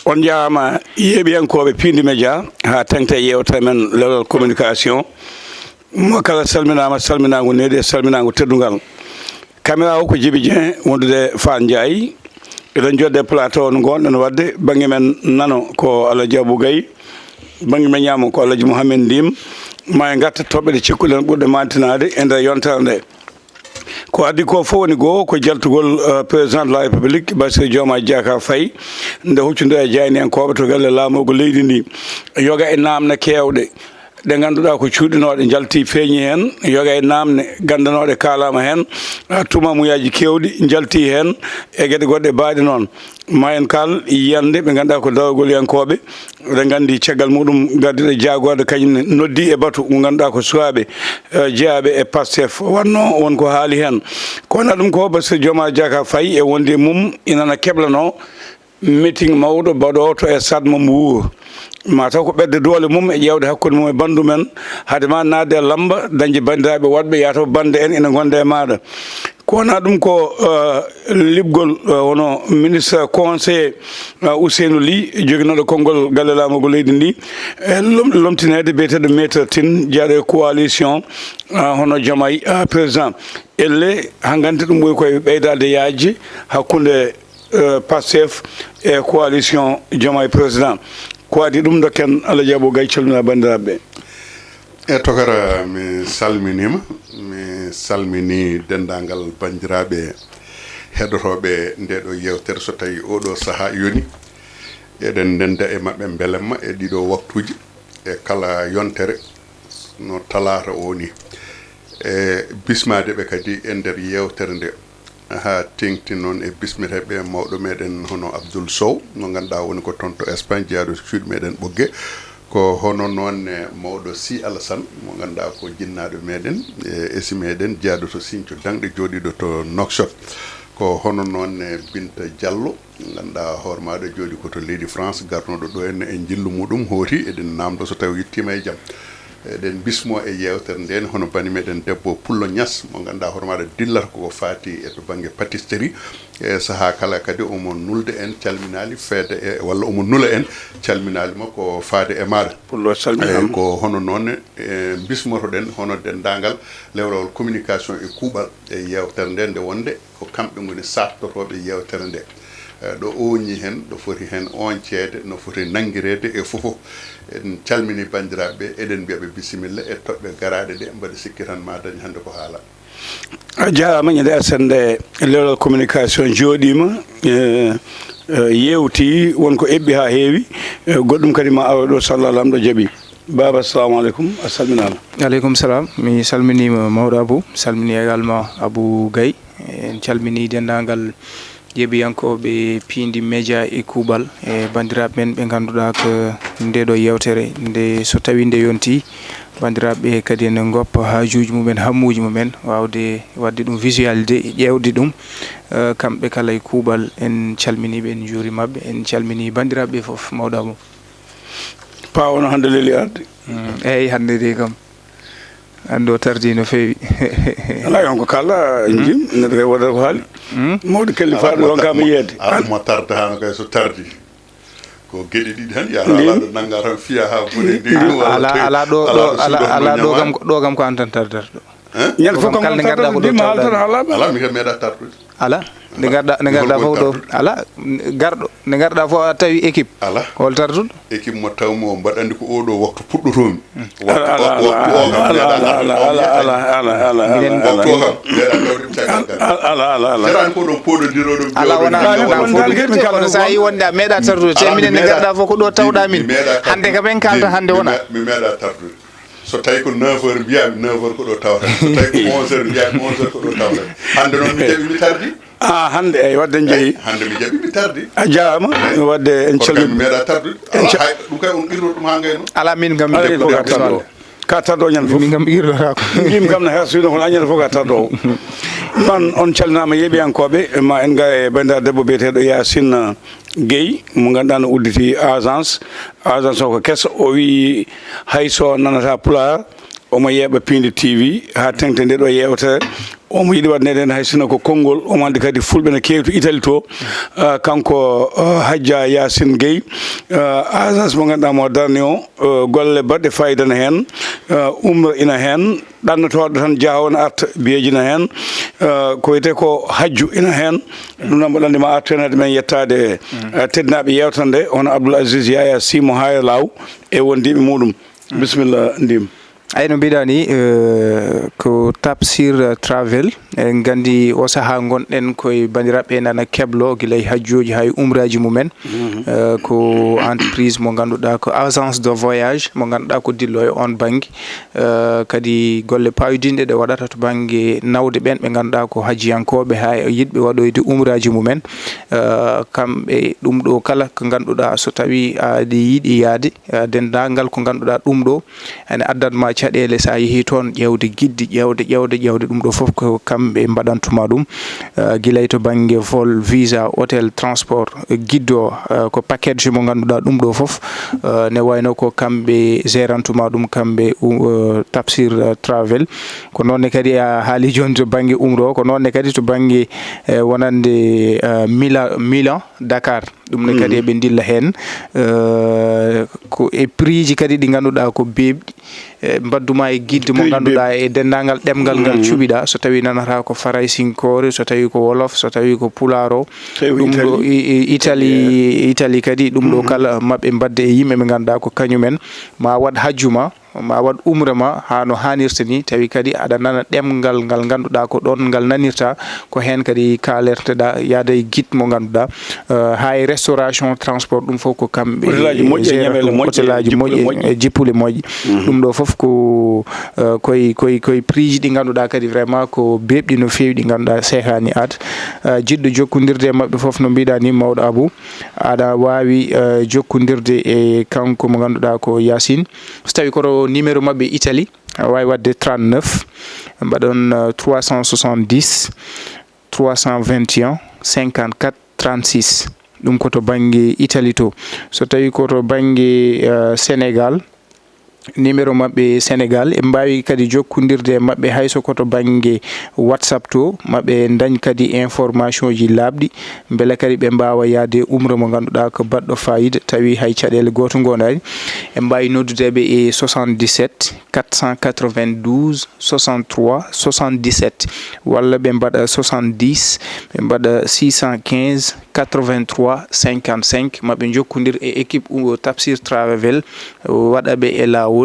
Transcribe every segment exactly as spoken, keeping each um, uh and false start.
On njaaraama, yeeɓiyankooɓe Piindi Média, haa teŋti e yeewtere men Lewral Communication. Mo kala salminaama, salminaango needi e salminaango teddungal. Caméra o ko Jibi Dieng, wondude Faan Njaay. Eɗen jooɗde plateau o no ngoonɗen waɗde. Bannge men nano ko Alhaji Abou Gaye, bannge men ñaamo ko Alhaji Mouhamed Ndim. Ma en ngarta toɓɓe ɗe cikkuɗen ɓurɗe maantinaade e nder yontere nde. Ko addi ko fof woni goo ko jaltugol, eh, président de la République, Bassirou Diomaye Diakhar Faye, nde huccondira e jayniyankooɓe to galle laamorgo leydi ndi. Yoga e naamne keewɗe ɗe ngannduɗaa ko cuuɗinooɗe njalti, feeñi heen. Yoga e naamne ganndanooɗe kaalaama heen, ah, tuumamuyaaji keewɗi njalti heen, e geɗe goɗɗe baaɗe noon. Ma en kaal yiyannde ɓe ngannduɗaa ko darogolyankooɓe. Eɗen nganndi caggal muɗum gardiiɗo jaagorɗe kañum ne noddi e batu mo ngannduɗaa ko suwaaɓe, eh, jeyaaɓe e Pastef, wonno won ko haali heen. Ko wonaa ɗum ko Bassirou Diomaye Diakhar Faye e wonde mum ina na keblanoo meeting mawɗo baɗooto e stade mo Mbour. Ma taw ko ɓetde doole mum e ƴeewde hakkunde mum e banndum en, hade ma naatde e lamba, dañde banndiraaɓe woɗɓe, yaa taw bannde en ina ngonda e maaɗa. Ko wonaa ɗum ko, eh, liɓgol, eh, hono ministre conseiller, eh, Ousseynou Ly, joginooɗo konngol galle laamorgo leydi ndi, eh, lom-, lomtineede biyeteeɗo Maître Tine, jeyaaɗo e coalition, eh, hono Diomaye, eh, président. Elle, hanngante ɗum ɓuri koye ɓeydaade yaajde hakkunde, eh, Pastef e coalition Diomaye président. Ko adii ɗum, dokken Alhaji Abou Gaye calmina banndiraaɓe ɓe. E tokara, mi salminiima. Mi salminii denndaangal banndiraaɓe heɗotooɓe ndee ɗoo yeewtere, so tawii oo ɗoo sahaa yoni. Eɗen ndennda e maɓɓe mbelamma e ɗii ɗoo waktuuji, e kala yontere no talaata oo nii. E bismaade ɓe kadi e nder yeewtere nde. Haa teeŋti noon e bismiteeɓe mawɗo meeɗen hono Abdoul Sow, mo ngannduɗaa woni ko toon to Espagne, jeyaaɗo to cuuɗi meeɗen Ɓoggee. Ko hono noon ne mawɗo Sy Alassane, mo ngannduɗaa ko jinnaaɗo meeɗen, e esi meeɗen, jeyaaɗo to Sinthiou Dangɗe, jooɗiiɗo to Nouakchott. Ko hono noon ne Binta Diallo, ngannduɗaa hoore maaɗa jooɗii ko to leydi France, garnooɗo ɗo en e njillu muɗum hooti, eɗen naamndo so tawii yettiima e jam. Eɗen mbismoo e yeewtere ndeen hono bani meeɗen debbo Pullo Niass, mo ngannduɗaa hoore maaɗa dillata ko faati e to bannge pâtisserie. E sahaa kala kadi omo nulda en calminaali feede e, walla omo nula en calminaali makko faade e maaɗa. Pullo, salminaama. Eyi, ko hono noon, e, mbismotoɗen hono denndaangal lewrawol communication e kuuɓal e yeewtere nde, nde wonde ko kamɓe ngoni saaftotooɓe yeewtere nde. E, ɗo ooñi heen, ɗo foti heen ooñceede, no foti nanngireede e fof fof. En calminii banndiraaɓe ɓe, eɗen mbiya ɓe bisimilla e toɓɓe garaaɗe ɗe, mbaɗa sikki tan ma dañ hannde ko haala. A jaaraama, ñande aset nde Lewral Communication jooɗiima, e, e, yeewti, won ko eɓɓi haa heewi, e, goɗɗum kadi ma awo ɗo, so Allah Laamɗo jaɓi. Baaba, assalamu aleykum, a salminaama. Aleykum salam, mi salminiima mawɗo Abou, mi salminii également Abou Gaye. En calminii denndaangal yeeɓiyankooɓe Piindi Média e kuuɓal, e banndiraaɓe men ɓe ngannduɗaa ko ndee ɗoo yeewtere nde, so tawii nde yontii, banndiraaɓe ɓe kadi ene ngoppa haajuuji mum en, hammuuji mum en, waawde waɗde ɗum visualisé, ƴeewde ɗum, eh, kamɓe kala e kuuɓal. En calminii ɓe, en njuuriima ɓe, en calminii banndiraaɓe ɓe fof, mawɗo Abou. Pa, wano hannde leeli arde. Mm, eeyi, hannde de kam. Hannde o tardii no feewi. Alaa, on ko kala, mhm, jim, neɗɗo kay waɗata ko haali. Mm. Mawɗo Kelly Faal ronkaama yeede. Alaa mo tarda hano kay so tardii. Ko geɗe ɗiɗi tan, yaa alaa ɗo nannga tan fiya haa bone ndeydi, walla alaa, alaa ɗo, alaa ɗo ɗo, alaa, suuɗo alaa ɗo nyaama. Kam, ɗo kam ko aan tan tardata ɗo. Hein? Ñande fof kam kala nde ngarɗaa ko ɗo tawɗaa. Alaa, mi kam meeɗa tardude. Alaa, nde ngarɗaa, nde ngarɗaa fof ɗo, alaa, garɗo, nde ngarɗaa fof a tawi équipe. Alaa. Hol tarduɗo? Équipe mo tawmi o mbaɗa anndi ko oo ɗoo waktu puɗɗotoomi. Waktu o, waktu o kam meeɗa arde. Alaa, alaa, alaa, alaa, alaa, alaa, alaa, alaa. Minen waktu o kam meeɗa tawde caggal gal. Alaa, alaa, alaa. Jaraani ko ɗon pooɗondiroo ɗon. Alaa, wonaa ɗum fof ɗum. Kono so a yii wonde a meeɗa tardude, te minen nde ngarɗaa fof ko ɗo tawɗaa min. Hannde kam en kaaldat hannde wonaa. Mi meeɗa tardude. So tawi ko neuf heures mbiyaa mi, neuf heures ko ɗo tawata. So tawi ko onze heures mbiyaa mi, onze heures ko ɗo tawata. Hannde noon mi jaɓi mi tardi. Ah, hannde, eyi, wadde en njehi. Eyi, hannde mi jaɓi mi tardi. A jaaraama. Eyi. Wadde en calmini. Kono kam mi meeɗa tardude. Alaa, hay, ɗum kay on qirro ɗum haa ngayno. Alaa, min kam mi jaɓi. Alaa, fof ka tardo. Ka tardo ñande fof. Min kam mi qirrotaako. Mbimi kam no hersino kono añande fof ka tardo. Noon on calminaama yeeɓiyankooɓe, ma en ngar e banndiraaɗo debbo biyeteeɗo Yacine Guèye, mo ngannduɗaa no udditi agence. Agence o ko keso, o wiyi hay so nanata Pulaar, omo yeeɓa Piindi T V haa teeŋti nde ɗo yeewtere. Omo yiɗi waɗneede heen hay sinno ko konngol, omo anndi kadi fulɓe no keewi to Italie to. Ah, kanko, ah, Hajja Yaasin Gey, ah, agence mo ngannduɗaa mo darni o, ah, golle baɗɗe fayida ne heen, ah, umra ina heen, ɗannotooɗo tan jaawo ne arta, biyeeji ne heen, ah, ko wiyetee ko hajju ina heen. Ɗum noon mboɗo anndi ma artu heen hade men yettaade, ah, teddinaaɓe yeewtere nde, hono Abdoul Aziz Yaya Sy mo Haayra Laaw e wondiiɓe muɗum. Bisimilla, Ndim. Ay, no mbiɗa ni, eh, ko Tafsir, eh, Travel. Eɗen nganndi o sahaa ngonɗen koye banndiraaɓe en ana keblo gila e hajjooji haa e umraaji mumen. Eh, ko entreprise mo ngannduɗaa ko agence de voyage mo ngannduɗaa ko dillo e on bannge. Eh, kadi golle paawidiinɗe ɗe waɗata to bannge nawde ɓeen ɓe ngannduɗaa ko hajjiyankooɓe haa e yiɗɓe waɗoyde umraaji mumen. Eh, kamɓe ɗum ɗo kala ko ngannduɗaa so tawii aɗa yiɗi yaade, eh, denndaangal ko ngannduɗaa ɗum ɗo ene addan ma caɗeele, so a yehii toon, ƴeewde gidde, ƴeewde, ƴeewde, ƴeewde, ɗum ɗo fof ko kamɓe mbaɗantuma ɗum. Eh, gila e to bannge vol, visa, hôtel, transport, eh, giddo, eh, ko package mo ngannduɗaa ɗum ɗo fof, eh, ne wayno ko kamɓe gérantuma ɗum, kamɓe, u-, eh, Tafsir, eh, Travel. Ko noon ne kadi a haali jooni to bannge umro, ko noon ne kadi to bannge, eh, wonande, eh, Mila-, Milan, Dakar. Ɗum ne kadi eɓe ndilla heen, eh, ko e prix ji kadi ɗi ngannduɗaa ko beeɓɗi, eh, mbadduma e guide mo ngannduɗaa e denndaangal ɗemngal ngal cuɓiɗaa, so tawii nanata ko faraysinkoore, so tawii ko wolof, so tawii ko pulaar o. Ɗum ɗo i-, i-, Italie, Italie kadi ɗum ɗo kala maɓɓe mbadde e yimɓe ɓe ngannduɗaa ko kañumen. Ma waɗ hajju ma, ma waɗ umra ma haa no haanirta ni, tawi kadi aɗa nana ɗemngal ngal ngannduɗaa ko ɗoon ngal nanirta, ko heen kadi kaalerteɗaa, yaada e guide mo ngannduɗaa, eh, haa e restauration, transport, ɗum fof ko kamɓe. Hôtelaaji moƴƴi, e gérant ñameele ɗum, moƴƴe, hôtelaaji jippule moƴƴi, moƴƴi. E jippule moƴƴi. Ɗum ɗo fof ko, eh, koye, koye, koye prix ji ɗi ngannduɗaa kadi vraiment ko beeɓɗi no feewi, ɗi ngannduɗaa seekaani aat. Eh, jiɗɗo jokkondirde e maɓɓe fof, no mbiɗaa ni, Mawɗo Abou, aɗa waawi, eh, jokkondirde e kanko mo ngannduɗaa ko Yacine. So tawii koto numéro maɓɓe Italie, aɗa waawi waɗde trente-neuf, mbaɗon, eh, trois cent soixante-dix, trois cent vingt et un, cinquante-quatre, trente-six. Ɗum ko to bannge Italie to. So tawii ko to bannge, eh, Sénégal, numéro maɓɓe Sénégal, en mbaawi kadi jokkondirde e maɓɓe hay so ko to bannge WhatsApp to, maɓe ndañ kadi information ji laaɓɗi, mbele kadi ɓe mbaawa yahde umra mo ngannduɗaa ko baɗɗo fayida, tawi hay caɗeele gooto ngondaani. En mbaawi noddude ɓe e soixante-dix-sept, quatre cent quatre-vingt-douze, soixante-trois, soixante-dix-sept, walla ɓe mbaɗa soixante-dix, ɓe mbaɗa six cent quinze, quatre-vingt-trois, cinquante-cinq, maɓe njokkondir e équipe, uh, Tafsir Travel, uh, waɗa ɓe e laawol,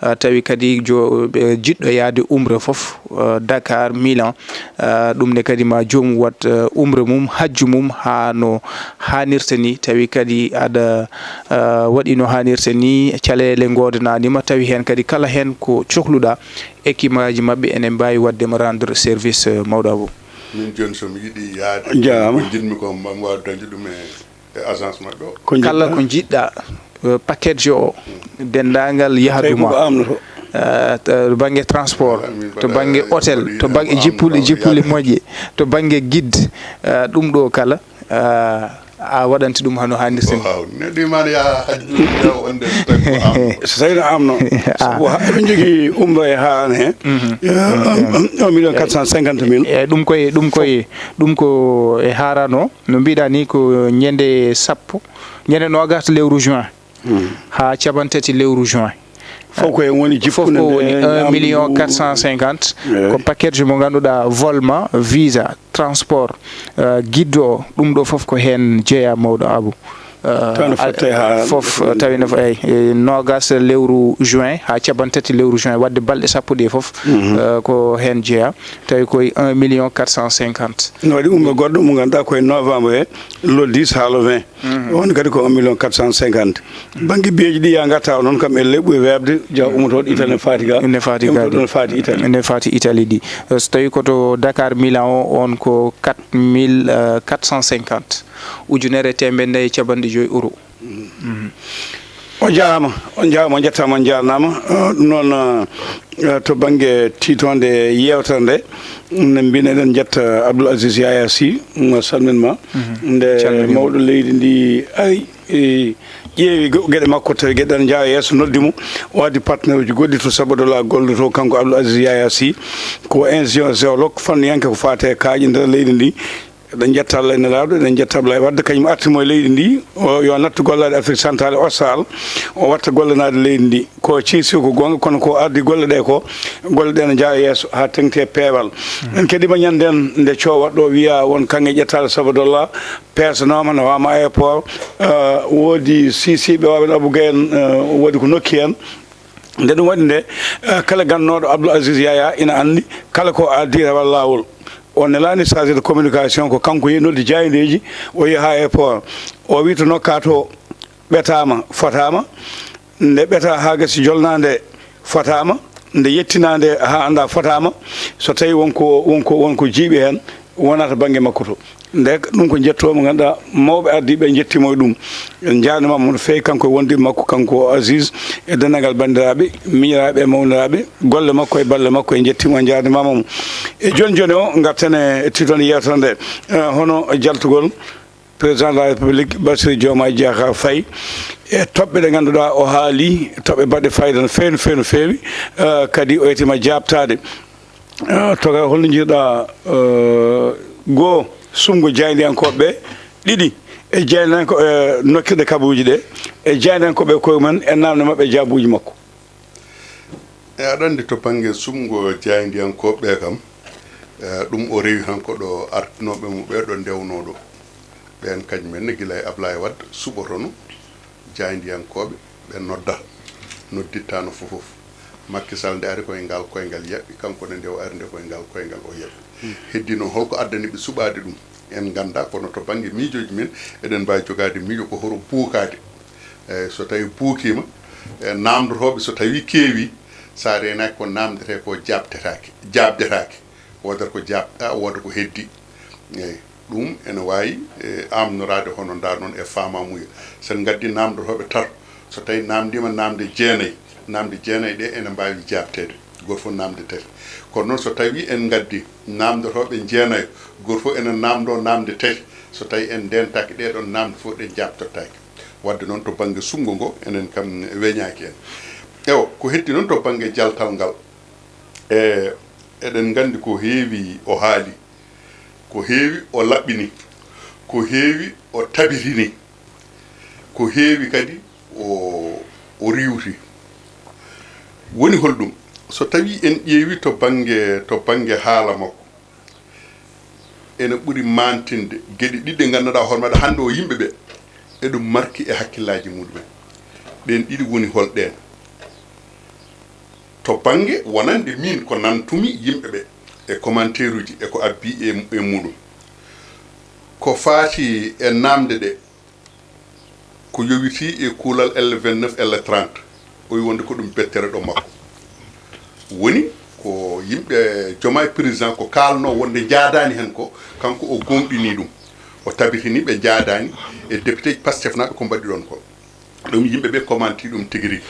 uh, tawi kadi jo-, ɓe jiɗɗo yahde umra fof, uh, Dakar, Milan, uh, ɗum ne kadi ma joomum waɗ, uh, umra mum, hajju mum haa no haanirta ni, tawi kadi aɗa, uh, waɗi no haanirta ni, caɗeele ngoodanaani ma, tawi heen kadi kala heen ko cohluɗaa, équipe aji maɓɓe ene mbaawi waɗde ma rendre service, uh, Mawɗo Abou. Min jooni so mi yiɗi yahde, ko njiɗmi ko mbaɗ-, mi waawi dañde ɗum e, e agence maɓɓe o. Kala ko njiɗɗaa, eh, package o, denndaangal yahdu ma, eh, to bannge transport, to bannge hôtel, to bannge jippule, jippule moƴƴe, to bannge guide, eh, ɗum ɗo kala, eh, a waɗanti ɗum hano haanirta ni. Waaw, neɗɗo imaani yaha hajju, yaha wonde so tawi ko am. So tawi no am noon. Ah. Sabu ha-, eɓe njogii umra e haaraan heen. Mhm. Eh, un million quatre cent cinquante mille. Eh, ɗum koye, ɗum koye, ɗum ko e haaraan o. No mbiɗa ni ko ñande sappo, ñande noogas lewru juin. Hmm. Haa capanɗe tati lewru juin. Fof ko heen woni fof jippunde ko woni nde un million quatre cent cinquante. Eey. Ko package mo ngannduɗaa vol ma, visa, transport, eh, guide o, ɗum ɗo fof ko heen jeyaa Mawɗo Abou. Eh, tawi no fof tawi haa fof, eh, tawi no fo-, eey, eh, noogas lewru juin haa capanɗe tati lewru juin, waɗde balɗe sappo ɗe fof, mhm, eh, ko heen jeyaa. Tawi koye un million quatre cent cinquante. No waɗi umra goɗɗo mo ngannduɗaa koye novembre he, le dix haa le vingt. Mhm. On kadi ko un million quatre cent cinquante. Bannge biyeeji ɗi yaa ngarta o noon kam e leɓɓu e weeɓde, jeyaa ummotooɗo Italie ne faati ga. Ne faati ga. Ummotooɗo ne faati Italie. Ne faati Italie ɗi. Eh, so tawi ko to Dakar Milan o, on ko quatre mille, eh, quatre cent cinquante. Ujunere e teemedde e capanɗe joy euro. Mhm. On njaaraama, on njaaraama, on njettaama, on njaarnaama. Eh, ɗum noon, eh, to bannge tiitoonde yeewtere nde, ne mbiyɗen eɗen njetta Abdoul Aziz Yaya Sy, mo salmin ma. Mhm. Nde calminii mo. Mawɗo leydi ndi ari, eh, ƴeewi go- geɗe makko, tawi geɗe ɗe njaawa yeeso, noddi mo, o addi partenaire uji goɗɗi to Sabodala gollotoo, kanko Abdoul Aziz Yaya Sy, ko ingénieur géologue, fanniyanke ko faati e kaaƴe nder leydi ndi. Eɗen njetta Allah e Nelaaɗo, eɗen njetta Ablaye Wade, kañum arti mo e leydi ndi, o yo nattu gollaade Afrique Centrale Austral, o watta gollanaade leydi ndi. Ko ciisi ko goonga, kono ko ardi golle ɗe ko, golle ɗe ne njaawa yeeso haa teŋti e peewal. En keɗiima ñande en nde coowat ɗo, wiya won kaŋŋe ƴettaade Sabodala, peesanooma, nawama aéroport, eh, woodi siisiiɓe waaɓe no Abou Gaye en, eh, woodi ko nokki en. Nde ɗum waɗi nde, eh, kala gannooɗo Abdoul Aziz Yaya ina anndi kala ko addi rewal laawol. O nelaani chargé de communication, ko kanko yehi noddi jaayndeeji, o yehi haa aéroport. O wi to nokka to ɓetaama, fotaama. Nde ɓeta haa gasi jolnaande fotaama. Nde yettinaande haa annda fotaama. So tawi wonko, wonko, wonko jiiɓi heen, wonata bannge makko to. Nde ɗum ko njettooma, ngannduɗaa mawɓe ardiiɓe njettiima e ɗum. En njaarniima mo no feewi, kanko e wondiiɓe makko, kanko Aziz, e denndaangal banndiraaɓe, miñiraaɓe e mawniraaɓe, golle makko e balle makko, en njettiima, en njaarniima mo. E jooni jooni o, ngarten e tiiɗoonde yeewtere nde, eh, hono jaltugol Président de la République, Bassirou Diomaye Diakhar Faye, e toɓɓe ɗe ngannduɗaa o haali, toɓɓe baɗɗe fayida no feewi, no feewi, no feewi, eh, kadi o yettiima jaabtaade. Eh, to ka holno njiiɗaa, eh, goo, suɓngo jaayndiyankooɓe ɓe, ɗiɗi, e jaayndiyanko-, eh, nokkirɗe kabaruuji ɗe, e jaayndiyankooɓe koye mumen, e naamnde maɓɓe e jaabuuji makko? E, aɗa anndi, to bannge suɓngo jaayndiyankooɓe ɓe kam, e, ɗum o rewi tan ko ɗo artinooɓe mo ɓe ɗo ndewnoo ɗo. Ɓeen kañum en ne gila e Ablaye Wade suɓotono jaayndiyankooɓe ɓe nodda, noddittaano fof fof. Macky Sall nde ari ko e ngal koyngal yaɓɓi, kanko ne nde o ari nde ko e ngal koyngal o yaɓɓi. Heddi noon holko addani ɓe suɓaade ɗum? En nganndaa, kono to bannge miijooji men, eɗen mbaawi jogaade miijo ko horo buukaade. Eeyi, so tawii buukiima, e, naamndotooɓe so tawii keewii, so a reenaaki ko naamndetee ko jaabtetaake, jaabdetaake. Woodat ko jaabɗaa, wooda ko heddi. Eeyi, ɗum ene waawi, e, aamnoraade hono ndaa noon e faamaamuya. So en ngaddii naamndotooɓe tato, so tawii naamndiima naamnde jeenayi, naamnde jeenayi ɗe ene mbaawi jaabteede, gooto fof naamnde tati. Kono noon so tawii en ngaddii naamndotooɓe jeenayo, gooto fof ene naamndoo naamnde tati, so tawii en ndeentaaki ɗee ɗoon naamnde fof ɗe jaabtottaake. Waɗde noon to bannge suɓngo ngo, enen kam weñaaki en. Ewo, ko heddi noon to bannge jaltal ngal, e, eɗen nganndi ko heewi o haali, ko heewi o laɓɓini, ko heewi o tabitini, ko heewi kadi o, o riiwti. Woni holɗum? So tawii en ƴeewi to bannge, to bannge haala makko, ene ɓuri maantinde geɗe ɗiɗi ɗe ngannduɗaa hoore maɗa hannde o yimɓe ɓe eɗum marki e hakkillaaji muɗumen. Ɗeen ɗiɗi woni holɗeen? To bannge wonande miin ko nantumi yimɓe ɓe e commentaire uji e ko abbi e, e muɗum. Ko faati e naamnde ɗe, ko yowitii e kuulal L vingt-neuf, L trente, o wi wonde ko ɗum bettere ɗo makko. Woni ko yimɓe Diomaye président ko kaalnoo wonde njaadaani heen ko, kanko o gooŋɗinii ɗum. O tabitini ɓe njaadaani e député ji Pastef naaɓe ko mbaɗi ɗoon ko. Ɗum yimɓe ɓe commenti ɗum tigi rigi.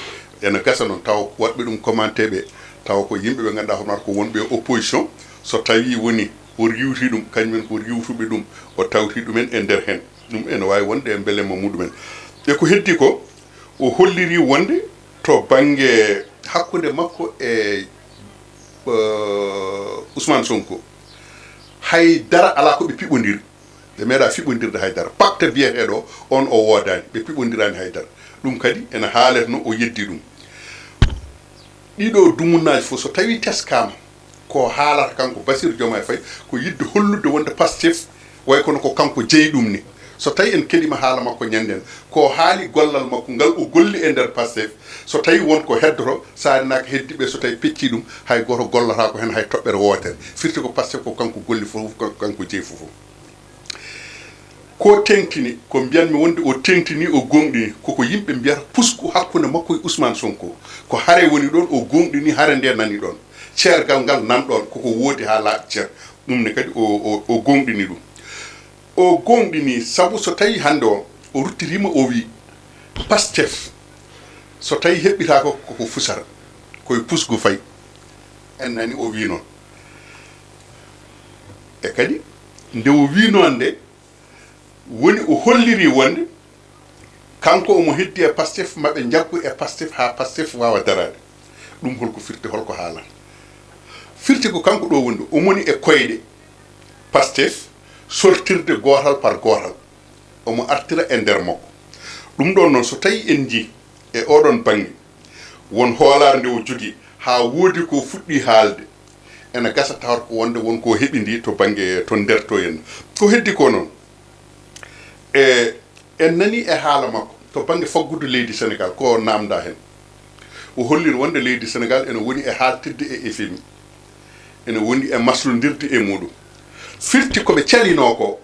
Ene gasa noon tawa waɗɓe ɗum commenté ɓe, tawa ko yimɓe ɓe ngannduɗaa hono ko wonɓe e opposition. So tawii woni o riiwti ɗum, kañum en ko riiwtuɓe ɗum, o tawti ɗumen e nder heen. Ɗum ene waawi wonde e mbelemma muɗumen. E ko heddi ko, o holliri wonde to bannge hakkunde makko e, eh, Ousmane Sonko, hay dara alaa ko ɓe piɓondiri. Ɓe meeɗaa fiɓondirde hay dara. Pacte biyeteeɗo on o woodaani. Ɓe piɓondiraani hay dara. Ɗum kadi ene haaletno o yeddi ɗum. Ɗiɗo dumunnaaji fof so tawii teskaama, ko haalata kanko Bassirou Diomaye Faye ko yiɗde hollude wonde Pastef way kono ko kanko jeyi ɗum ni. So tawii en keɗiima haala makko ñannden, ko haali gollal makko ngal o golli e nder Pastef, so tawii won ko heddoto, so a reenaaki heddiiɓe, so tawii peccii ɗum, hay gooto gollataako heen hay toɓɓere wootere. Firti ko Pastef ko kanko golli fof, ko kanko jeyi fof. Ko teeŋtini, ko mbiyan-mi wonde o teeŋtini, o gooŋɗini, koko yimɓe mbiyata pusku hakkunde makko e Ousmane Sonko. Ko hare woni ɗoon, o gooŋɗini hare nde nani ɗoon. Ceergal ngal nan ɗoon, koko woodi haa laaɓi cer. Ɗum ne kadi o, o, o gooŋɗini ɗum. O gooŋɗini sabu so tawii hannde o, o ruttiriima o wii, Pastef so tawii heɓɓitaako koko fusata, koye pusgu fayi. En nani o wii noon. E kadi nde o wii noon nde, woni o holliri wonde Kanko omo heddi e Pastef, maɓe njaggu e Pastef haa Pastef waawa daraade. Ɗum holko firti, holko haalata? Firti ko kanko ɗo woni ɗo, omo woni e koyɗe Pastef, sortirde gootal par gootal. Omo artira e nder makko. Ɗum ɗon noon, so tawi en njii e oɗon bannge, won hoolaare nde o jogii haa woodi ko fuɗɗi haalde, ena gasa tawata ko wonde won ko heɓindi to bannge, to nder to en. Ko heddi ko noon, e, en nani e haala makko to bannge faggudu leydi Senegaal, ko namda heen. O holliri wonde leydi Senegaal ene woni e haaltirde e F M I, ene woni e maslondirde e muɗum. Firti ko ɓe calinoo ko,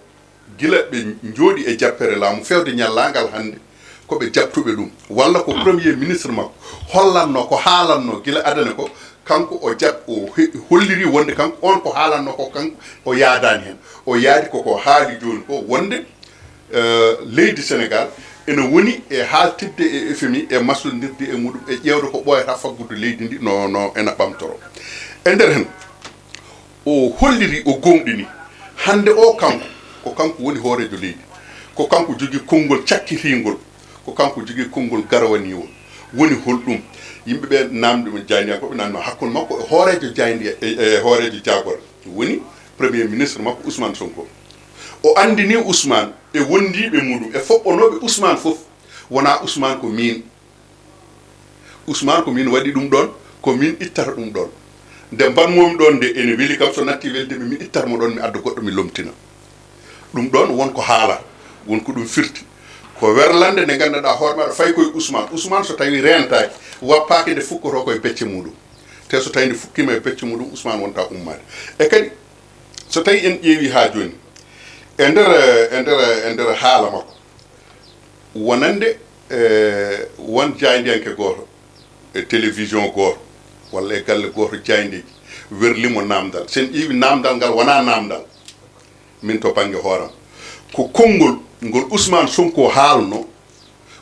gila ɓe njooɗi e jappere laamu feewde ñallaagal hannde, ko ɓe jaɓtuɓe ɗum. Walla ko premier ministre makko hollatno, ko haalanno gila adana ko, kanko o jaɓ-, o he-, holliri wonde kanko on ko haalanno ko, kanko o yaadaani heen. O yaadi ko ko haali jooni ko wonde, eh, leydi Senegaal ene woni e haaltidde e F M I, e maslondirde e muɗum, e ƴeewde ko ɓooyata faggudu leydi ndi no, no ena ɓamtoro. E nder heen, o holliri, o gooŋɗini, hannde o kanko, ko kanko woni hooreejo leydi, ko kanko jogii konngol cakkitingol, ko kanko jogii konngol garawaniwol. Woni holɗum? Yimɓe ɓe namdi mo, jaayndiyankooɓe nanno hakkunde makko e hooreejo jaayndiya-, e, e hooreejo jaagorɗe, woni premier ministre makko Ousmane Sonko. O anndini Ousmane e wondiiɓe muɗum e foɓɓonooɓe Ousmane fof, wonaa Ousmane ko miin. Ousmane, ko min waɗi ɗum ɗon, ko min ittata ɗum ɗon. Nde mbanmomi ɗon nde, ene weli kam, so natti welde mi, mi ittat mo ɗon, mi adda goɗɗo, mi lomtina. Ɗum ɗon won ko haala, won ko ɗum firti. Ko werlande nde nganndanɗaa hoore maaɗa, fayi koye Ousmane. Ousmane, so tawi reentaaki, wappaaki, nde fukkoto koye becce muɗum. Te so tawi nde fukkiima e becce muɗum, Ousmane wonta ummaade. E kadi, so tawi en ƴeewi haa jooni, e nder, e nder, e nder haala makko, wonande, e, won jaayndiyanke gooto e télévision gooto walla e galle gooto jaayndeeji werlimo naamndal. Sen ƴeewi naamndal ngal, wonaa naamndal min to bannge hooram. Ko konngol ngol Ousmane Sonko haalno,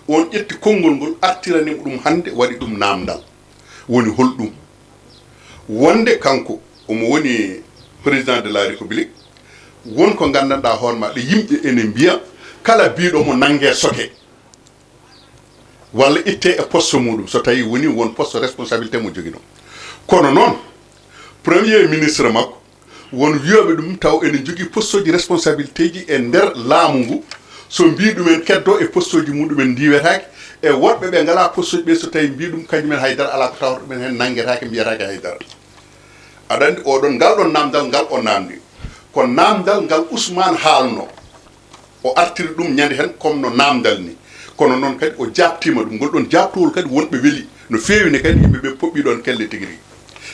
on ƴetti konngol ngol, artirani mo ɗum hannde, waɗi ɗum naamndal. Woni holɗum? Wonde kanko omo woni président de la République, won ko nganndanɗaa hoore ma, ɗe yimɓe ene mbiya, kala biiɗo mo nannge soke, walla itte e poste muɗum, so tawi woni won poste responsabilité mo jogino. Kono noon, premier ministre makko, won wiyooɓe ɗum taw ene jogii posteji responsabilité ji e nder laamu ngu, so mbii ɗumen keddo e posteji muɗumen ndiwetaake, e woɗɓe ɓe ngalaa posteji ɓe, so tawi mbii ɗum kañumen haydara alaa ko tawata ɗumen heen, nanngetaake, mbiyetaake haydara. Aɗa anndi oɗon, ngal ɗon naamndal ngal o naamndi, ko naamndal ngal Ousmane haalno. O artiri ɗum ñande heen comme no naamndal ni. Kono noon kadi o jaabtiima ɗum. Ngol ɗon jaabtowol kadi wonɓe weli no feewi ne kadi, yimɓe ɓe poɓɓi ɗon kelle tigi rigi.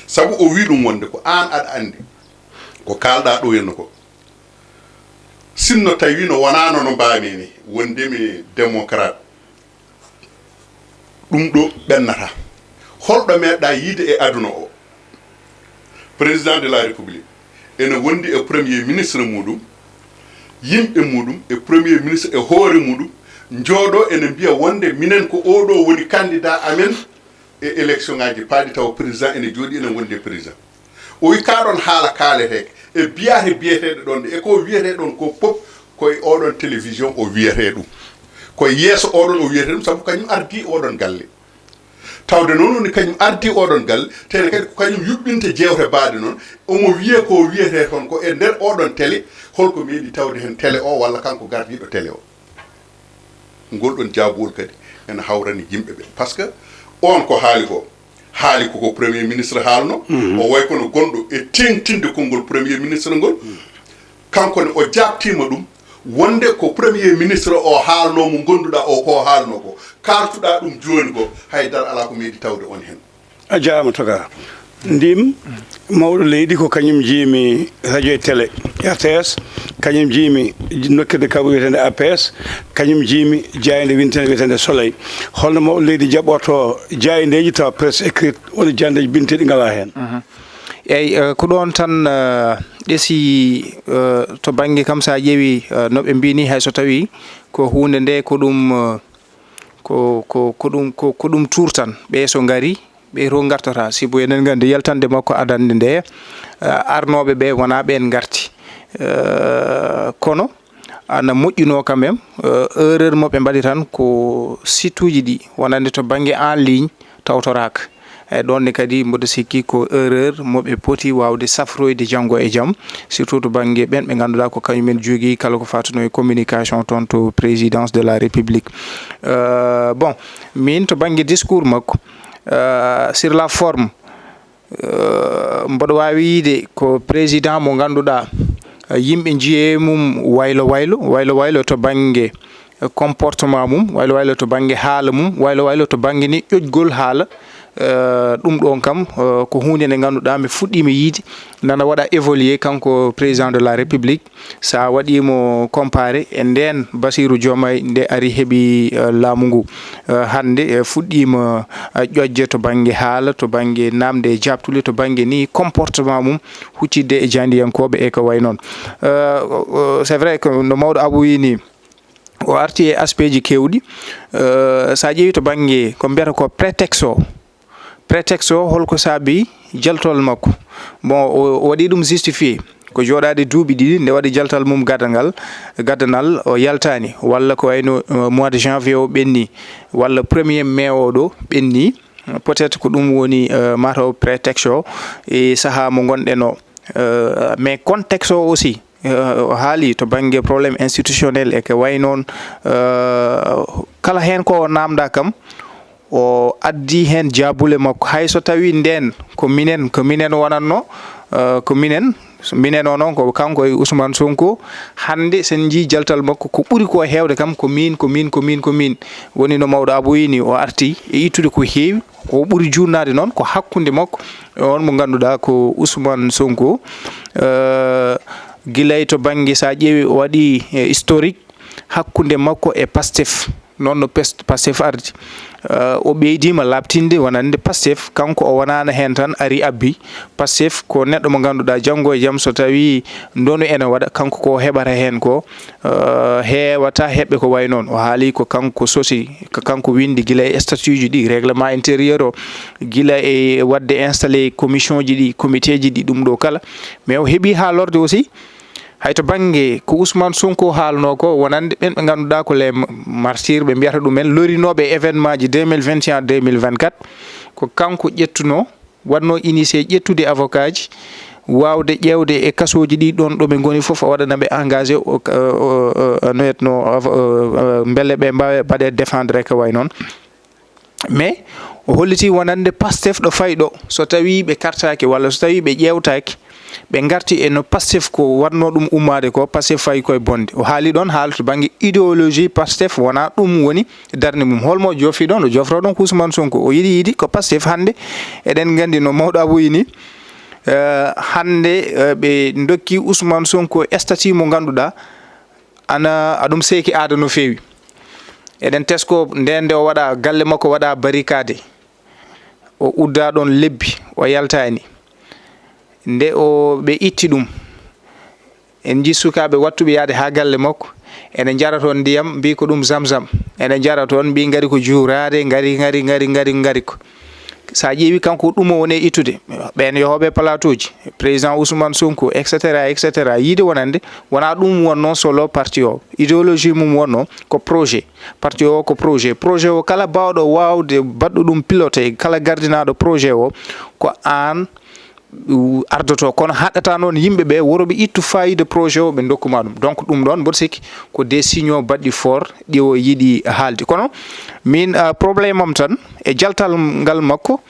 Sabu o wii ɗum wonde ko aan aɗa anndi ko kaalɗaa ɗo henno ko. Sinno tawi no wonaano no mbaami ni, wonde mi démocrate, ɗum ɗo ɓennata. Holɗo meeɗɗaa yiide e aduna o, président de la République ene wondi e premier ministre muɗum, yimɓe muɗum e premier ministre e hoore muɗum, njooɗo ene mbiya wonde minen ko oɗo woni candidat amen e élection ngaji paaɗi, taw président ene jooɗi ene wondi e président. O wi, kaa ɗon haala kaaleteeke e biyaate biyeteeɗe ɗon ɗe, e ko wiyetee ɗon ko pop, koye oɗon télévision o wiyetee ɗum. Koye yeeso oɗon o wiyetee ɗum, sabu kañum ardii oɗon galle. Tawde noon woni kañum ardii oɗon galle, tene kadi ko kañum yuɓɓinta jeewte baaɗe noon, omo wiya ko wiyetee toon ko e nder oɗon télé, holko meeɗi tawde heen télé o walla kanko gardiiɗo télé o? Ngol ɗon jaabuwol kadi ene hawrani yimɓe ɓe. Par ce que on ko haali ko, haali koko premier ministre haalno, o way kono gonɗo e teeŋtinde konngol premier ministre ngol. Kanko ne o jaabtiima ɗum, wonde ko premier ministre o haalno mo ngonnduɗaa o ko haalno ko, kaaltuɗaa ɗum jooni ko, haydara alaa ko meeɗi tawde on heen. A jaaraama, Toga. Ndim mawɗo leydi ko kañum jiimi radio e télé, R T S, kañum jiimi nokkirde kaɓo wiyeteende A P S, kañum jiimi jaaynde winteende wiyeteende Soleil. Holno mawɗo leydi jaɓɓorto jaayndeeji tawa presse écrite, woni jaayndeeji binteeɗi ngalaa heen? Mhm. Eey, eh, ko ɗoon tan, eh, ɓesi, eh, to bannge kam, so a ƴeewi, eh, no ɓe mbiyi ni, hay so tawii ko huunde nde ko ɗum, eh, ko, ko, ko ɗum, ko, ko ɗum tuur tan. Ɓee so ngari, ɓee to ngartata. Sibu enen nganndi yaltande makko adannde nde, eh, arnooɓe ɓe wonaa ɓeen ngarti. Eh, kono ana moƴƴunoo quand même, euh, erreur mo ɓe mbaɗi tan ko site uji ɗi wonande to bannge en ligne tawtoraaka. E ɗon ne kadi mboɗo sikki ko erreur mo ɓe poti waawde safroyde janngo e jam, surtout to bannge ɓen ɓe ngannduɗaa ko kañumen jogii kala ko fatunoo e communication toon to présidence de la République. Euh, bon, min to bannge discours makko, euh, sur la forme, euh, mboɗo waawi yiide ko président mo ngannduɗaa, euh, yimɓe njiye mum waylo waylo, waylo waylo to bannge comportement mum, waylo waylo to bannge haala mum, waylo waylo to bannge ni ƴoƴgol haala. Euh, ɗum ɗon kam, euh, ko huunde nde ngannduɗaa mi fuɗɗiima yiide nana waɗa évoluer kanko président de la République. So a waɗiimo comparé e ndeen Bassirou Diomaye nde ari heɓi, euh, laamu ngu, euh, hannde, euh, fuɗɗiima, euh, ƴoƴde to bannge haala, to bannge naamnde e jaaɓtule, to bannge ni comportement mum huccitde e jaandiyankooɓe e ko wayi noon. Euh, euh, c'est vrai que no mawɗo Abou wiyi ni, o arti e aspect ji keewɗi. Euh, so a ƴeewi to bannge ko mbiyata ko prétexte o, prétexte o holko saabi jaltol makko? Bon, o, o waɗi ɗum justifié ko jooɗaade duuɓi ɗiɗi nde waɗi jaltal mum gaddangal, gaddanal o yaltaani, walla ko wayno, euh, mois de janvier o ɓenni, walla premier mai o ɗo ɓenni. Peut-être ko ɗum woni, euh, mataw prétexte o e sahaa mo ngonɗen o. Euh, mais contexte o aussi, euh, o haali to bannge problème institutionnel e ko wayi noon, euh, kala heen ko o naamnda kam, o addi heen jaabule makko. Hay so tawi ndeen ko minen, ko minen wonatno, euh, ko minen, minen o noon ko kanko e Ousmane Sonko. Hannde sen njii jaltal makko, ko ɓuri ko heewde kam ko min, ko min, ko min, ko min. Woni no mawɗo Abou wiyi ni, o arti e ittude ko heewi. Ko ɓuri juutnaade noon ko hakkunde makko e on mo ngannduɗaa ko Ousmane Sonko. Euh, gilay to bannge, so a ƴeewi, o waɗi, eh, historique hakkunde makko e Pastef. Noon no Pes-, Pastef ardi. Euh, o ɓeydiima laaɓtinde wonande Pastef, kanko o wonaano heen tan, ari abbi. Pastef ko neɗɗo mo ngannduɗaa janngo e jam so tawi ndonu ene waɗa, kanko ko heɓata heen ko, euh, heewata heɓɓe ko wayi noon. O haali ko kanko sosi, ko kanko winndi gila e statut ji ɗi, règlement intérieur o, gila e waɗde installé commission ji ɗi, comité ji ɗi, ɗum ɗo kala. Mais o heɓi haalorde aussi, hay to bannge ko Ousmane Sonko haalnoo ko, wonande ɓen ɓe ngannduɗaa ko les martyrs, ɓe mbiyata ɗumen, lorinooɓe e événement ji deux mille vingt et un, deux mille vingt-quatre, ko kanko ƴettunoo, waɗnoo initié ƴettude avocat ji, waawde ƴeewde e kasooji ɗi ɗoon ɗo ɓe ngoni fof, o waɗana ɓe engagé, o, o, o, o, no wiyatnoo, o, o, o, mbele ɓe mbaawa mbaɗee défendre e ko wayi noon. Mais o hollitii wonande Pastef ɗo fayi ɗo, so tawii ɓe kartaaki walla so tawii ɓe ƴeewtaaki, ɓe ngarti e no Pastef ko waɗnoo ɗum ummaade ko, Pastef fayi koye bonde. O haali ɗoon haala to bannge idéologie Pastef, wonaa ɗum woni darnde mum. Holmo o joofi ɗoon? O joofroo ɗoon ko Ousmane Sonko. O yiɗi yiɗi ko Pastef hannde. Eɗen nganndi no mawɗo Abou wiyi ni, eh, hannde, eh, ɓe ndokki Ousmane Sonko statut mo ngannduɗaa ana, a ɗum seeki aada no feewi. Eɗen tesko nde, nde o waɗa galle makko waɗa barricade. O udda ɗoon lebbi, o yaltaani. Nde o, ɓe itti ɗum, en njii sukaaɓe wattuɓe yahde haa galle makko, ene njara toon ndiyam, mbii ko ɗum zamzam. Ene njara toon, mbii ngari ko juuraade, ngari, ngari, ngari, ngari, ngari ko. So a ƴeewi kanko ɗum o woni e ittude, ɓeen yahooɓe plateau ji, président Ousmane Sonko, et cetera, et cetera, yiide wonande, wonaa ɗum wonnoo solo parti o. Idéologie mum wonnoo ko projet. Parti o ko projet. Projet o kala baawɗo waawde baɗɗo ɗum piloté, kala gardinaaɗo projet o, ko aan u-, ardoto. Kono haɗata noon yimɓe ɓe, woro ɓe ittu fayida projet o, ɓe ndokkuma ɗum. Donc ɗum ɗoon mboɗo sikki ko des signaux baɗɗi fort ɗi o yiɗi haalde. Kono min, ah, problème am tan e jaltal ngal makko,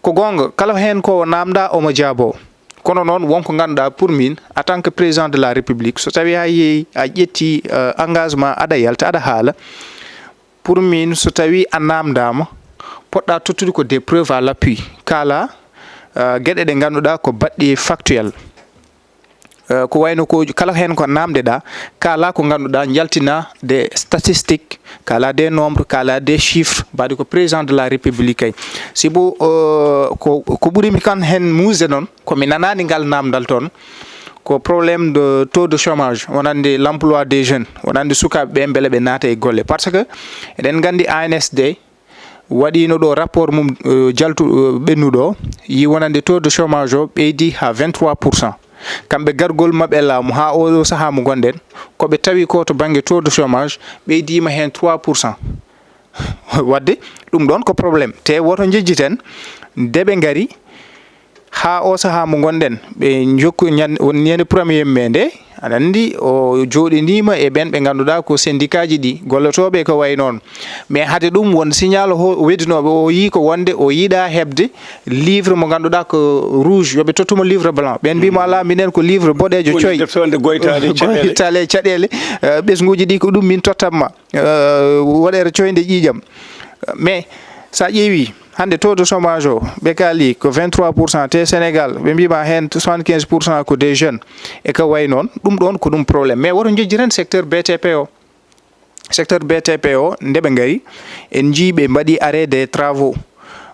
ko goonga, kala heen ko o naamnda omo jaabo. Kono noon won ko ngannduɗaa pour min, en tant que président de la République, so tawi a yehi, a ƴetti, euh, engagement, aɗa yalta, aɗa haala, pour min, so tawi a naamndaama, poɗɗa tottude ko des preuves à l'appui. Kaala, euh, geɗe ɗe ngannduɗaa ko baɗɗe factuel. Euh, ko wayno ko kala heen ko naamndeɗaa, kaala ko ngannduɗaa, njaltina des statistiques, kaala des nombres, kaala des chiffres, mbaɗi ko président de la République kay. Sibu, euh, ko, ko ɓuri mi kan heen muusde noon, ko mi nanaani ngal naamndal toon, ko problème de taux de chômage, wonande l'emploi des jeunes, wonande sukaaɓe ɓe mbele ɓe naata e golle. Parce que eɗen nganndi A N S D waɗiino ɗo rapport mum, euh, jaltu, euh, ɓennuɗo, yi wonande taux de chômage o ɓeydi haa vingt-trois pour cent. Kamɓe gargol maɓɓe e laamu haa oo ɗoo sahaa mo ngonɗen, ko ɓe tawi ko to bannge taux de chômage ɓeydiima heen trois pour cent. Waɗde ɗum ɗoon ko problème. Te woto njejjiten, nde ɓe ngari haa oo sahaa mo ngonɗen, ɓe njokku ñande, ñande premier mai nde, aɗa anndi o jooɗiniima e ɓeen ɓe ngannduɗaa ko syndicat ji ɗi, gollotooɓe ko wayi noon. Mais hade ɗum won signal ho weddinooɓe, o yii ko wonde o yiɗaa heɓde livre mo ngannduɗaa ko rouge, yo ɓe tottu mo livre blanc. Ɓeen mbiimo, "Alaa, minen ko livre boɗeejo coy." Defte wonde goytaale e caɗeele. Goytaale e caɗeele, eh, ɓesnguuji ɗi ko ɗum min tottat ma. Eh, woɗeere coynde ƴiiƴam. Mais so a ƴeewi hannde taux de chômage o, ɓe kaali ko vingt-trois pour cent, te Sénégal ɓe mbiima heen soixante-quinze pour cent ko des jeunes, e ko wayi noon, ɗum ɗoon ko ɗum problème. Mais woto njejjiten secteur B T P o. Secteur B T P o, nde ɓe ngari, en njii ɓe mbaɗi arrêt des travaux.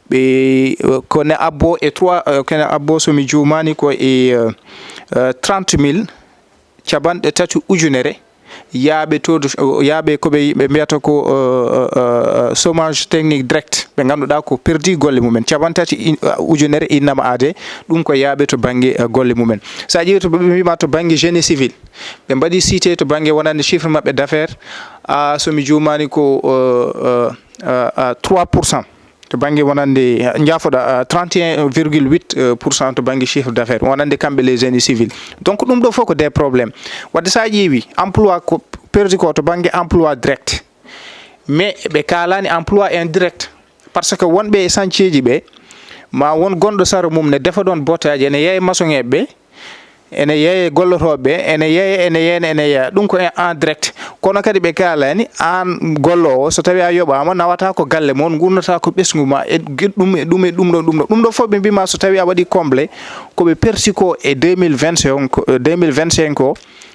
Ɓe, eh, ko ne abbo e trois, eh, ko ne abbo, so mi juumaani, ko e, eh, eh, trente mille, capanɗe tati ujunere yaaɓe taux de, yaaɓe ko ɓe, ɓe mbiyata ko, eh, eh, eh, chômage technique direct, ɓe ngannduɗaa ko perdi golle mumen. Capanɗe tati in-, eh, ujunere innama aade, ɗum ko yaaɓe to bannge, eh, golle mumen. So a ƴeewi to ɓe mbiima to bannge génie civil, ɓe mbaɗi cité to bannge wonande chiffre maɓɓe d'affaires, ah, so mi juumaani ko, eh, eh, eh, eh, trois pour cent. To bannge wonande, njaafoɗaa, ah, trente et un virgule huit pour cent to bannge chiffre d'affaires, wonande kamɓe les génies civils. Donc, ɗum ɗo fof ko des problèmes. Waɗde so a ƴeewi emploi ko perdi ko to bannge emploi direct, mais ɓe kaalaani emploi indirect, parce que wonɓe e chantier ji ɓe, ma won gonɗo sara mum ne defa ɗoon bottaaji, ene yeeya maçon eɓe, ene yeeya gollotooɓe, ene yeeya, ene yeeya, ene yeeya. Ɗum ko en, en direct. Kono kadi ɓe kaalaani, aan golloowo, so tawii a yoɓaama, nawata ko galle mon, nguurnata ko ɓesngu ma, e ge-, ɗum, e ɗum, e ɗum ɗo, ɗum ɗo. Ɗum ɗo fof ɓe mbiima so tawii a waɗi comblé, ko ɓe perti ko e deux mille vingt-cinq ko, euh, deux mille vingt-cinq o,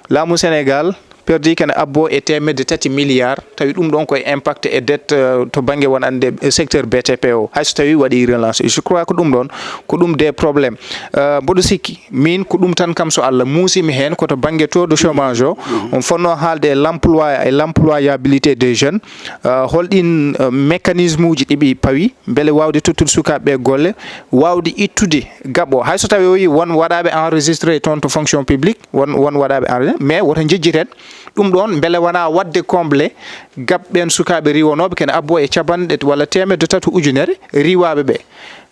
laamu Sénégal perdi kene abbo e teemedde tati milliards, tawi ɗum ɗoon ko e impact e dette, euh, to bannge wonande, euh, secteur B T P o, hay so tawii waɗi relance. Je crois ko ɗum ɗoon, ko ɗum des problèmes. Euh, mboɗo sikki, miin ko ɗum tan kam so Allah muusii mi heen, ko to bannge taux de chômage o, on fotnoo haalde e l'emploi, e l'employabilité des jeunes, euh, holɗiin, euh, mécanisme uji ɗi ɓe pawi, mbele waawde tottude sukaaɓe ɓe golle, waawde ittude gaɓo. Hay so tawii o yii won waɗaaɓe enregistré toon to fonction publique, won, won waɗaaɓe enregistré, mais woto njejjiten ɗum ɗoon, mbele wonaa waɗde comblé gaɓ ɓeen sukaaɓe riiwanooɓe, kene abbo e capanɗe walla teemedde tati ujunere riiwaaɓe ɓe.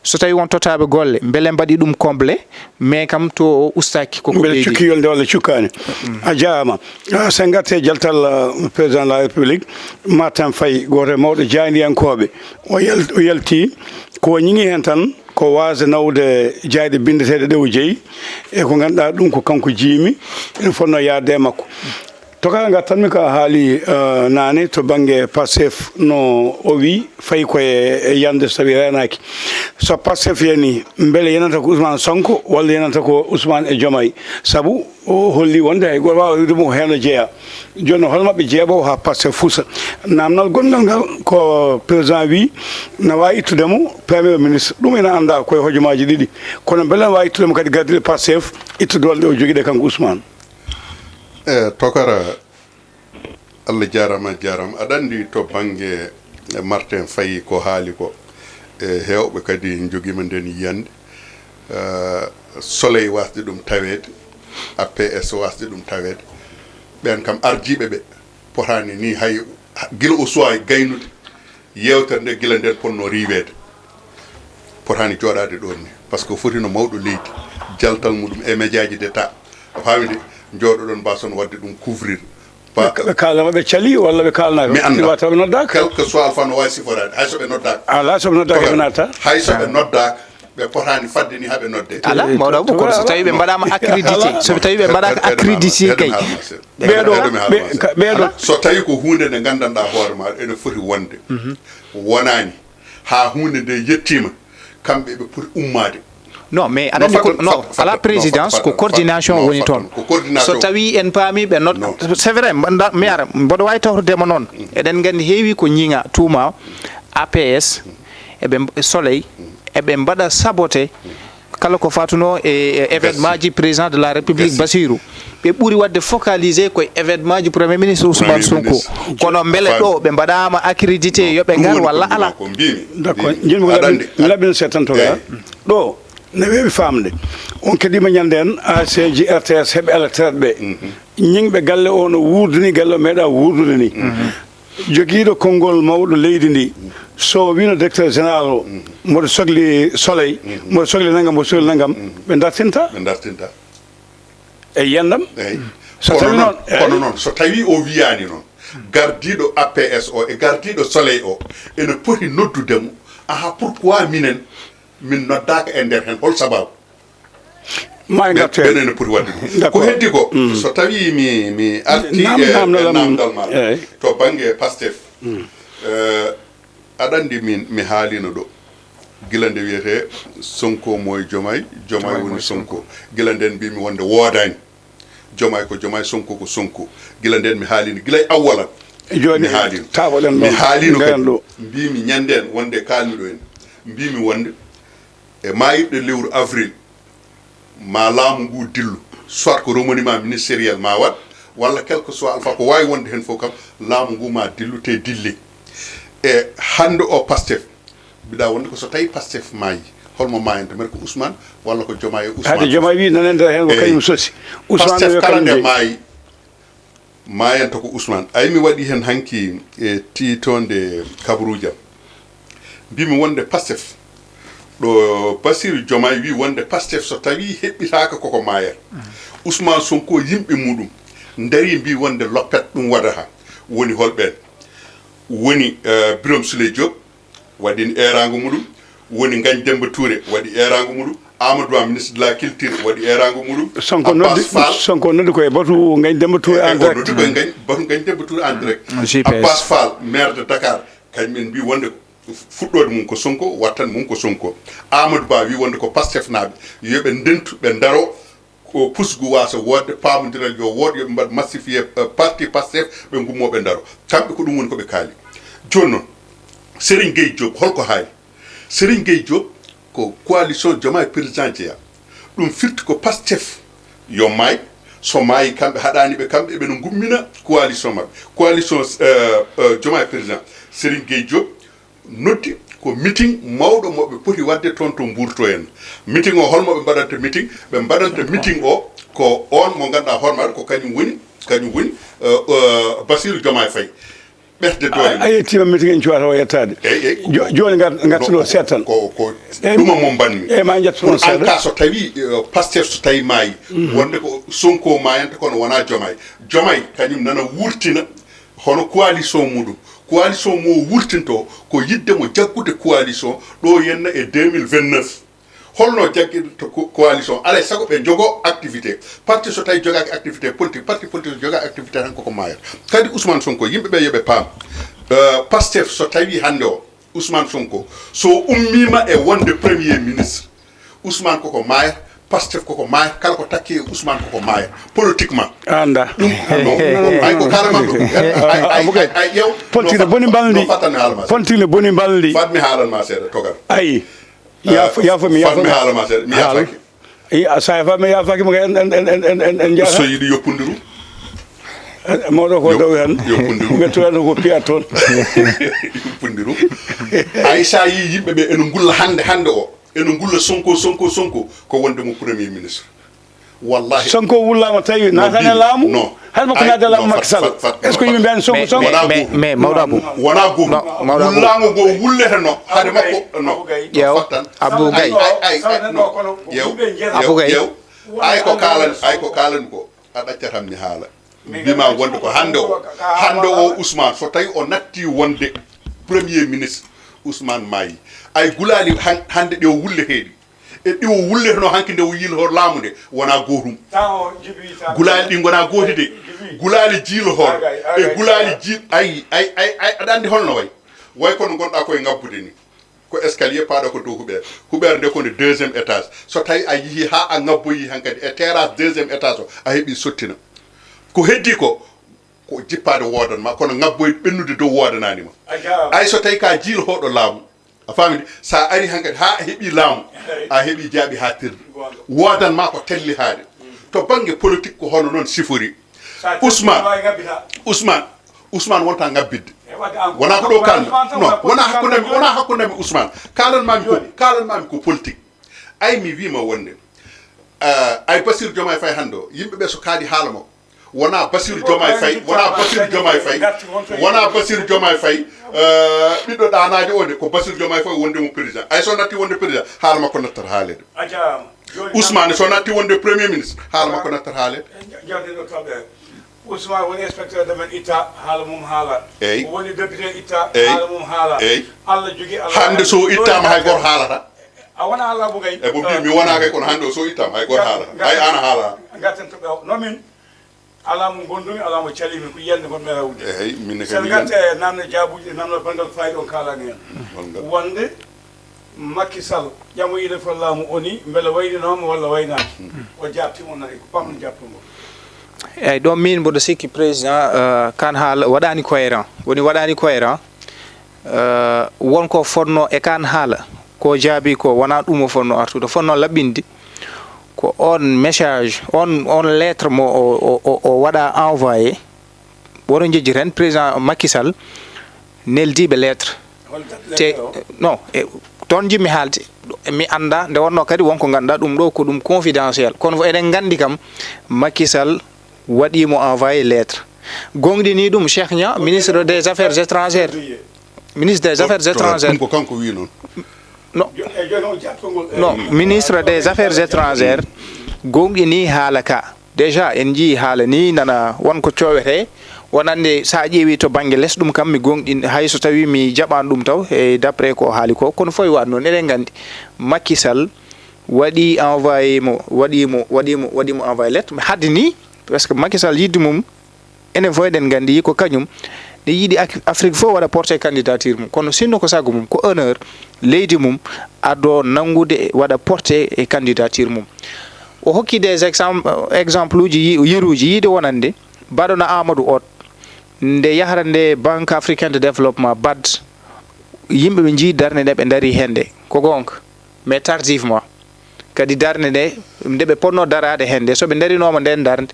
So tawii won totaaɓe golle, mbele mbaɗi ɗum comblé, mais kam to o ustaaki, ko ko mbele ɓeydi. Cukkiyol nde walla cukkaani. A jaaraama. Ah, so en ngartii e jaltal, ah, président de la République, Martin Faye, gooto e mawɗo jaayndiyankooɓe, o yal-, o yalti ko o ñiŋi heen tan, ko waasde nawde jaayɗe binndeteeɗe ɗe o jeyi, e ko ngannduɗaa ɗum ko kanko jiymi, ene fotnoo yahde e makko. Tokara ngartanmi ko a haali, eh, naane to bannge Pastef, no o wi fayi ko e, e yande so tawi reenaaki. So Pastef yani, mbele yanata ko Ousmane Sonko walla yanata ko Ousmane e Diomaye? Sabu o holli wonde hay goto waawa wiide mo ko heen o jeyaa. Jooni noon, hono maɓɓe jeeɓo haa Pastef fusa? Naamnal gonngal ngal ko président wi na waawi ittude mo premier ministre. Ɗum ina anndaa ko e hojomaaji ɗiɗi. Kono mbele na waawi ittude mo kadi gardiiɗo Pastef, ittude walla ɗe o jogii ɗe kanko Ousmane? E tokara, Allah jaaraama, a jaaraama. Aɗa anndi to bannge Martin Faye ko haali ko, e heewɓe kadi njogiima ndeen yiyannde. Eh, Soleil waasde ɗum taweede, A P S waasde ɗum taweede. Ɓeen kam ardiiɓe ɓe potaani nii hay gila o suwaa gaynude. Yeewtere nde gila nden potnoo riiweede, potaani jooɗaade ɗoon ni, par ce que o foti no mawɗo leydi, jaltal muɗum e médiaji d'État, a faami de, njooɗoɗon mbaason waɗde ɗum couvrir. Ɓe, ɓe kaalnama ɓe calii walla ɓe kaalnaaka? Mi anndaa. Wata ɓe noddaaka? Quel que soit alpha no waawi siforaade, hay so ɓe noddaaka. Alaa, so ɓe noddaaka, ɓe naata. Hay so ɓe noddaaka, ɓe potaani fadde ni haa ɓe noddee. Alaa, mawɗo Abou, kono so tawii ɓe mbaɗaama accrédité, so tawii ɓe mbaɗaaka accrédité kay. Ɓeeɗo, ɓe-, ka-, ɓeeɗo. So tawii ko huunde nde nganndanɗaa hoore maa ene foti wonde, wonaani, haa huunde nde yettiima, kamɓe ɓe poti ummaade. Non, mais aɗa anndi ko, non, alaa présidence, ko coordination woni toon. Ko coordination. So tawii en paamii ɓe nod-, c'est vrai, mbaɗa-, mi ara, mboɗo waawi tawtodeema noon. Eɗen nganndi heewi ko ñiŋa, tuuma, A P S, eɓe mb-, Soleil, eɓe mbaɗa saboté kala ko fatunoo e, e événement ji président de la République Bassirou. Ɓe ɓuri waɗde focalisé ko e événement ji Premier ministre Ousmane Sonko. Kono mbele ɗo ɓe mbaɗaama accrédité yo ɓe ngar walla alaa? D'accord, njiɗmi ko laɓɓin, laɓɓin seeɗa tan to ga. Ɗo, Ne weeɓi faamde. On keɗiima ñande en, A C ji, R T S, heɓe alertereede ɓe. Ñiŋɓe galle o no wuurdini, galle o meeɗa wuurdude ni. Jogiiɗo konngol mawɗo leydi ndi, so wino directeur général o, mboɗo sokli soleil, mboɗo sokli nangam, mboɗo sokli nangam, ɓe dartinta. Ɓe dartinta. E yiyandam. Eyi. So tawi noon, kono noon, so tawi o wiyaani noon, gardiiɗo A P S o e gardiiɗo soleil o ene poti noddude mo, aha, pourquoi minen min noddaaka e nder heen, hol sababu? Ma en ngartu heen. Ɓen ene poti waɗde ɗum. Ko heddi ko, so tawi mi, mi arti e, e namdal ma to bannge Pastef, eh, aɗa anndi min, mi haalino ɗo. Gila nde wiyetee Sonko mooy Jomay, Jomay woni Sonko. Gila nden mbimi wonde woodaani. Jomay ko Jomay, Sonko ko Sonko. Gila nden mi haalino, gila e awwalan. Jooni mi haalino. Mi haalino kadi. Mbimi ñande en wonde kaalmiɗo en. Mbimi wonde e maayirɗe lewru avril, ma laamu ngu dillu, soit ko remaniement ministériel ma waɗ, walla quel que soit alpha ko waawi wonde heen fof kam, laamu ngu ma dillu te dille. E hannde o Pastef, mbiɗa wonde ko so tawi Pastef maayi, holmo maayanta? Mbeɗa ko Ousmane walla ko Jomay e Ousmane? Hade Jomay wi nana nder heen ko kañum sosi. Ousmane Pastef kala nde maayi, maayanta ko Ousmane. Ay, mi waɗi heen hanki e tiitoonde kabaruujam. Mbimi wonde Pastef, ɗo Bassirou Diomaye wi wonde Pastef so tawi heɓɓitaaka koko maayata. Ousmane Sonko yimɓe muɗum ndari mbi wonde loppet ɗum waɗata. Woni holɓeen? Woni, eh, Birame Souleye Diop, waɗi eeraango muɗum. Woni Ngagne Demba Touré, waɗi eeraango muɗum. Amadou Ba, ministre de la culture, waɗi eeraango muɗum. Sonko noddi, Sonko noddi ko e batu Ngagne Demba Touré en direct. Noddi ko e Ngagne, batu Ngagne Demba Touré en direct. Abbas Fall, maire de Dakar, kañum en mbi wonde fuɗɗoode mum ko Sonko, wattan mum ko Sonko. Amadou Ba wi wonde ko Pastef naaɓe, yo ɓe ndentu, ɓe ndaro, ko pusgu waasa woodde, paamondiral yo wood, yo ɓe mbaɗ massifier, eh, parti Pastef, ɓe ngummo ɓe ndaro. Kamɓe ko ɗum woni ko ɓe kaali. Jooni noon, Serigne Gueye Diop, holko haali? Serigne Gueye Diop ko coalition Diomaye Président jeya. Ɗum firti ko Pastef yo maay, so maayi kamɓe haɗaani ɓe, kamɓe eɓe no ngummina coalition maɓɓe. Coalition, eh, eh, Diomaye Président. Serigne Gueye Diop noddi ko meeting mawɗo mo ɓe poti waɗde toon to Mbour to en. Meeting o, holmo ɓe mbaɗanta meeting? Ɓe mbaɗanta meeting o ko on mo ngannduɗaa hoore maaɗa ko kañum woni, kañum woni, eh, eh, Bassirou Diomaye Faye. Ɓesde doole. A yettiima meeting en cuwata o yettaade. Eyi, eyi, ko, jooni ngartuɗo seeɗa tan. Ko, ko ɗuma mo mbanmi. Eyi, ma njettu ɗum seeɗa. An ka so tawi, eh, Pastef so tawi maayi, wonde ko Sonko maayanta kono wonaa Diomaye. Diomaye kañum nana wurtina hono coalition muɗum. Coalition mo wurtinto ko yidde mo jaggude coalition ɗo yenna e deux mille vingt-neuf. Holno jaggirta ko-, coalition? Alay sago ɓe jogo activité. Parti so tawi jogaaki activité politique, parti politique so jogaaki activité tan koko maayata. Kadi Ousmane Sonko, yimɓe ɓe yo ɓe paam. Euh, Pastef so tawi hannde o, Ousmane Sonko, so ummiima e wonde premier ministre, Ousmane koko maaya, Pastef koko maaya, kala ko takki e Ousmane koko maaya, politiquement. Anda. Ɗum, no, ay ko kalan ma ɗum. Ay, ay, ay, ay, ƴeew. Politique ne boni mbalndi. No, fattan mi haalana ma seeɗa. Politique ne boni mbalndi. Fat mi haalan ma seeɗa, togal. Ayi. Yaafo, yaafo mi, yaafo mi. Fat mi haalana ma seeɗa, mi yaafaaki. Eyi, a, so a yaafaama, mi yaafaaki mo, en, en, en, en, en, en, en njaha. So yiɗi yoppundiru. Eh, mawɗo ko dow hen. Yoppundiru. Ɓe tuwano ko piya toon. Yoppundiru. Ay, sa yi yimɓe ɓe ene ngulla hannde, hannde o. Ene ngulla Sonko, Sonko, Sonko. Ko wonde mo premier ministre. Wallahi. Sonko wullaama tawi naatani e laamu? Non. Hay makko naatani e laamu Macky Sall. Est-ce que yimɓe mbiyan Sonko, Sonko? Mais, mais, mais, mawɗo Abou. Wonaa gootum. Wullaango ngo wullete no, hade makko, no. Ƴeew, fattan. Abou Gaye. Ay, ay, ay, no. Ƴeew, Abou Gaye. Ƴeew. Ay ko kaalan, ay ko kaalan ko. A ɗaccatam mi haala. Mbima wonde ko hannde o. Hannde o Ousmane, so tawi o natti wonde premier ministre, Ousmane maayi. Ay gulaali han-, hannde ɗe o wulleteeɗi. E ɗi o wulleteno hanki nde o yiilotoo laamu nde, wonaa gootum. Gulaali ɗi ngonaa gooti de. Gulaali jiilotooɗo e gulaali jii-, ay, ay, ay, ay, aɗa anndi holno way? Way kono ngonɗaa koye ngabbude ni. Ko escalier paaɗo ko dow huɓeere. Huɓeere nde ko nde deuxième étage. So tawi a yihi haa a ngabboyi hankadi e terrasse deuxième étage o, a heɓi sottina. Ko heddi ko, ko jippaade woodan ma, kono ngabboy ɓennude dow woodanaani ma. Ay so tawi ka jiilotooɗo laamu, a faami de? Sa ari hankadi haa a heɓi laamu, a heɓi jaaɓi haa tirde. Woodan ma ko telli haade. To bannge politique ko hono noon sifori. Ousmane, Ousmane, Ousmane wonta ngabbidde. Wonaa ko ɗo kalmi. Non, wonaa hakkunde am, wonaa hakkunde am e Ousmane. Kaalan mami ko, kaalan mami ko politique. Ay, mi wiima wonde, eh, ay, Bassirou Diomaye Faye hannde o, yimɓe ɓe so kaali haala makko, wona Bassirou Diomaye Faye, wona Bassirou Diomaye Faye, wona Bassirou Diomaye Faye, eh, ɓiɗɗo ɗaanaajo o de, ko Bassirou Diomaye Faye wonde mo président. Ay, so natti wonde président, haala makko nattata haaleede. Ousmane, so natti wonde premier ministre, haala makko nattata haaleede. Jawde ɗo toɓɓe. Ousmane woni inspecteur de men, itta haala mum haala. Eyyi. O woni député, itta haala mum haala. Eyyi. Allah jogi, Allah. Hannde so ittaama, hay goto haalata. A wona Allah mo kay. E bo mbi mi wona kay, kono hannde o so ittaama, hay goto haalata. Hay an a haala. Ngarten to ɓew. No min, ala mo gondumi, ala mo calimi, ko yiyande gonmi e rawde. Eyyi, min ne kay. Sen mi gatte namde jaabuji, namde banngal faayi ɗon kaalani en. Wonde Macky Sall, ƴamoyiiɗo fof laamu o ni, mbele wayninooma walla waynaaki? O jaabtiima, o nani ko pamɗo jaabtungol. Eyyi, ɗo min mboɗo sikki président, euh, kan haala waɗaani cohérent. Woni waɗaani cohérent, euh, won ko fotno e kan haala, ko jaabi ko wonaa ɗum o fotno artude. O fotno laɓɓinde ko on message, on, on lettre mo o, o, o, o waɗa envoyé. Woto jejjit heen, président Macky Sall neldiiɓe lettre. Te, non, e, toon njiɗmi haalde. Mi annda, nde wonnoo kadi won ko ngannduɗaa ɗum ɗo ko ɗum confidentiel. Kono fof eɗen nganndi kam, Macky Sall waɗii mo envoyé lettre. Goongɗinii ɗum Cheikh Niang, ministre des Affaires étrangères. Ministre des Affaires étrangères. Ɗum ko kanko wii noon. No, no, ministre des Affaires étrangères goongɗinii haala ka. Déjà, en njiyii haala ni nana won ko coowetee. Wonande, so a ƴeewi to bannge les ɗum kam, mi goongɗin, hay so tawi mi jaɓaani ɗum taw, e d'après ko haali ko, kono fof e waɗ noon, eɗen nganndi Macky Sall waɗi envoyé mo, waɗi mo, waɗi mo, waɗi mo envoyé lettre. Mais hadde ni, parce que Macky Sall yidde mum, enen fof eɗen nganndi ko kañum ne yiɗi Ak-, Afrique fof waɗa porté candidature mum. Kono sinno ko sago mum, ko honneur leydi mum, adoo nanngude waɗa porté e candidature mum. O hokki des exam-, exemple uji yi-, yeruuji yiide wonande baɗono Amadou Hott, nde yahra nde Banque Africaine de Développement, bad, yimɓe ɓe njii darnde nde ɓe ndarii heen nde. Ko goonga, mais tardivement. Kadi darnde nde, nde ɓe potnoo daraade heen nde, so ɓe ndarinooma ndeen darnde,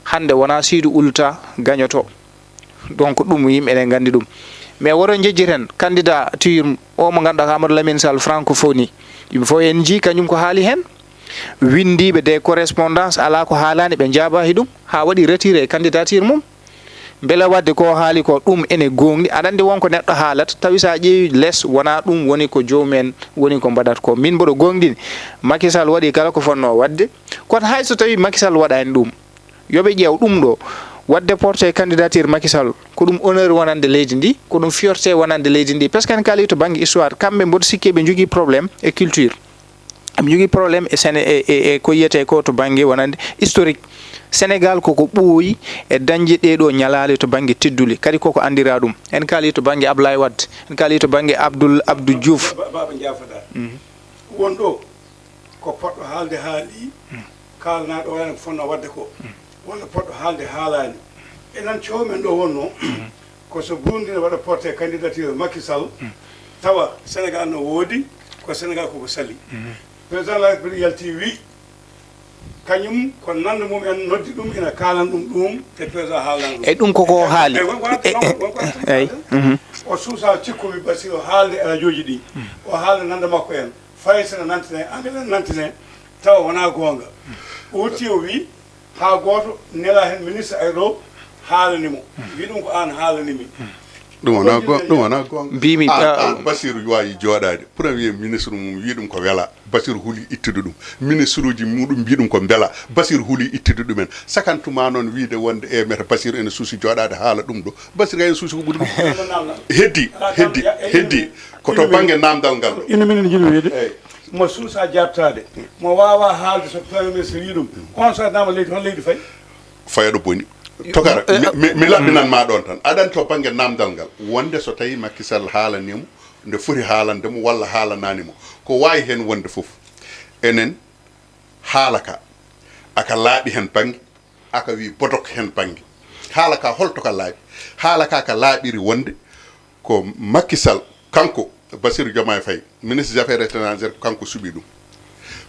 hannde wonaa Siidi Ulta gañoto. Donc, ɗum yimɓe eɗen nganndi ɗum. Mais woto njejjiten candidature o mo ngannduɗaa ko Amadou Lamine Sall, francophonie. Yimɓe fof en njii kañum ko haali heen. Winndiiɓe des correspondances, alaa ko haalaani, ɓe njaabaaki ɗum, haa waɗi retiré e candidature mum. Mbele waɗde ko haali ko ɗum ene goongɗi? Aɗa anndi won ko neɗɗo haalata, tawi so a ƴeewi les, wonaa ɗum woni ko joomum en, woni ko mbaɗata ko. Min mboɗo goongɗini, Macky Sall waɗi kala ko fotnoo waɗde. Kono hay so tawii Macky Sall waɗaani ɗum, yo ɓe ƴeew ɗum ɗo. Waɗde porté candidature Macky Sall, ko ɗum honneur wonande leydi ndi, ko ɗum fierté wonande leydi ndi. Parce que en kaalii to bannge histoire, kamɓe mboɗo sikki eɓe njogii problème e culture. Eɓe njogii problème e Séné-, e, e, e ko yiyetee ko to bannge wonande historique. Sénégal koko ɓooyi e dañde ɗee ɗoo ñalaale to bannge teddule, kadi koko anndiraa ɗum. En kaalii to bannge Ablaye Wade, en kaalii to bannge Abdoul, Abdou Diouf. Ba-, ba-, Baaba Njaafaɗa. Mhm. Won ɗo ko poɗɗo haalde haali, kaalanaa ɗo wonande ko fotnoo waɗde ko, walla poɗɗo haalde haalaani. Enen coow men ɗo wonnoo, ko so Burundi ne waɗa porté candidature Macky Sall, tawa Sénégal no woodi, ko Sénégal koko sali. Président de la République yalti wi, kañum ko nande mum en noddi ɗum, ina kaalan ɗum ɗum, te président haalnaani ɗum. E ɗum koko haali. Eyi, won ko, won ko, won ko, eyi. Mhm. O suusa cikkumi Bassirou haalde e rajooji ɗi. O haalda nande makko en. Faransi ne nantine, Anglais ne nantine, tawa wonaa goonga. O wutti o wi, haa gooto nela heen ministre ay ɗo haalani mo. Wi ɗum ko aan haalani mi. Ɗum wonaa goonga, ɗum wonaa goonga. Mbimi, aan, ah, aan, Bassirou waawi jooɗaade. Premier ministre mum wi ɗum ko wela. Bassirou huli ittude ɗum. Ministre uji muɗum mbi ɗum ko mbela. Bassirou huli ittude ɗumen. Sakantuma noon wiide wonde e meta Bassirou ene suusi jooɗaade haala ɗum ɗo. Bassirou kay ene suusi ko ɓuri ɗum. Heddi, heddi, heddi. Ko to bannge naamndal ngal ɗo. Ina minen njiɗi wiide. Eyi. Mo suusa jaabtaade, mo waawa haalde so Premier Ministre wii ɗum, ko on so adnaama leydi, hol leydi fay? Faya ɗo boni. Tokara, eh, mi, mi, mi laɓɓinan ma ɗoon tan. Aɗa anndi to bannge naamndal ngal, wonde so tawii Macky Sall haalanii mo, nde foti haalande mo walla haalanaani mo, ko waawi heen wonde fof. Enen, haala ka, aka laaɓi heen bannge, aka wii bodok heen bannge. Haala ka, hol to ka laaɓi? Haala ka, ka laaɓiri wonde ko Macky Sall, kanko Bassirou Diomaye Faye, ministre des Affaires étrangères, ko kanko suɓi ɗum.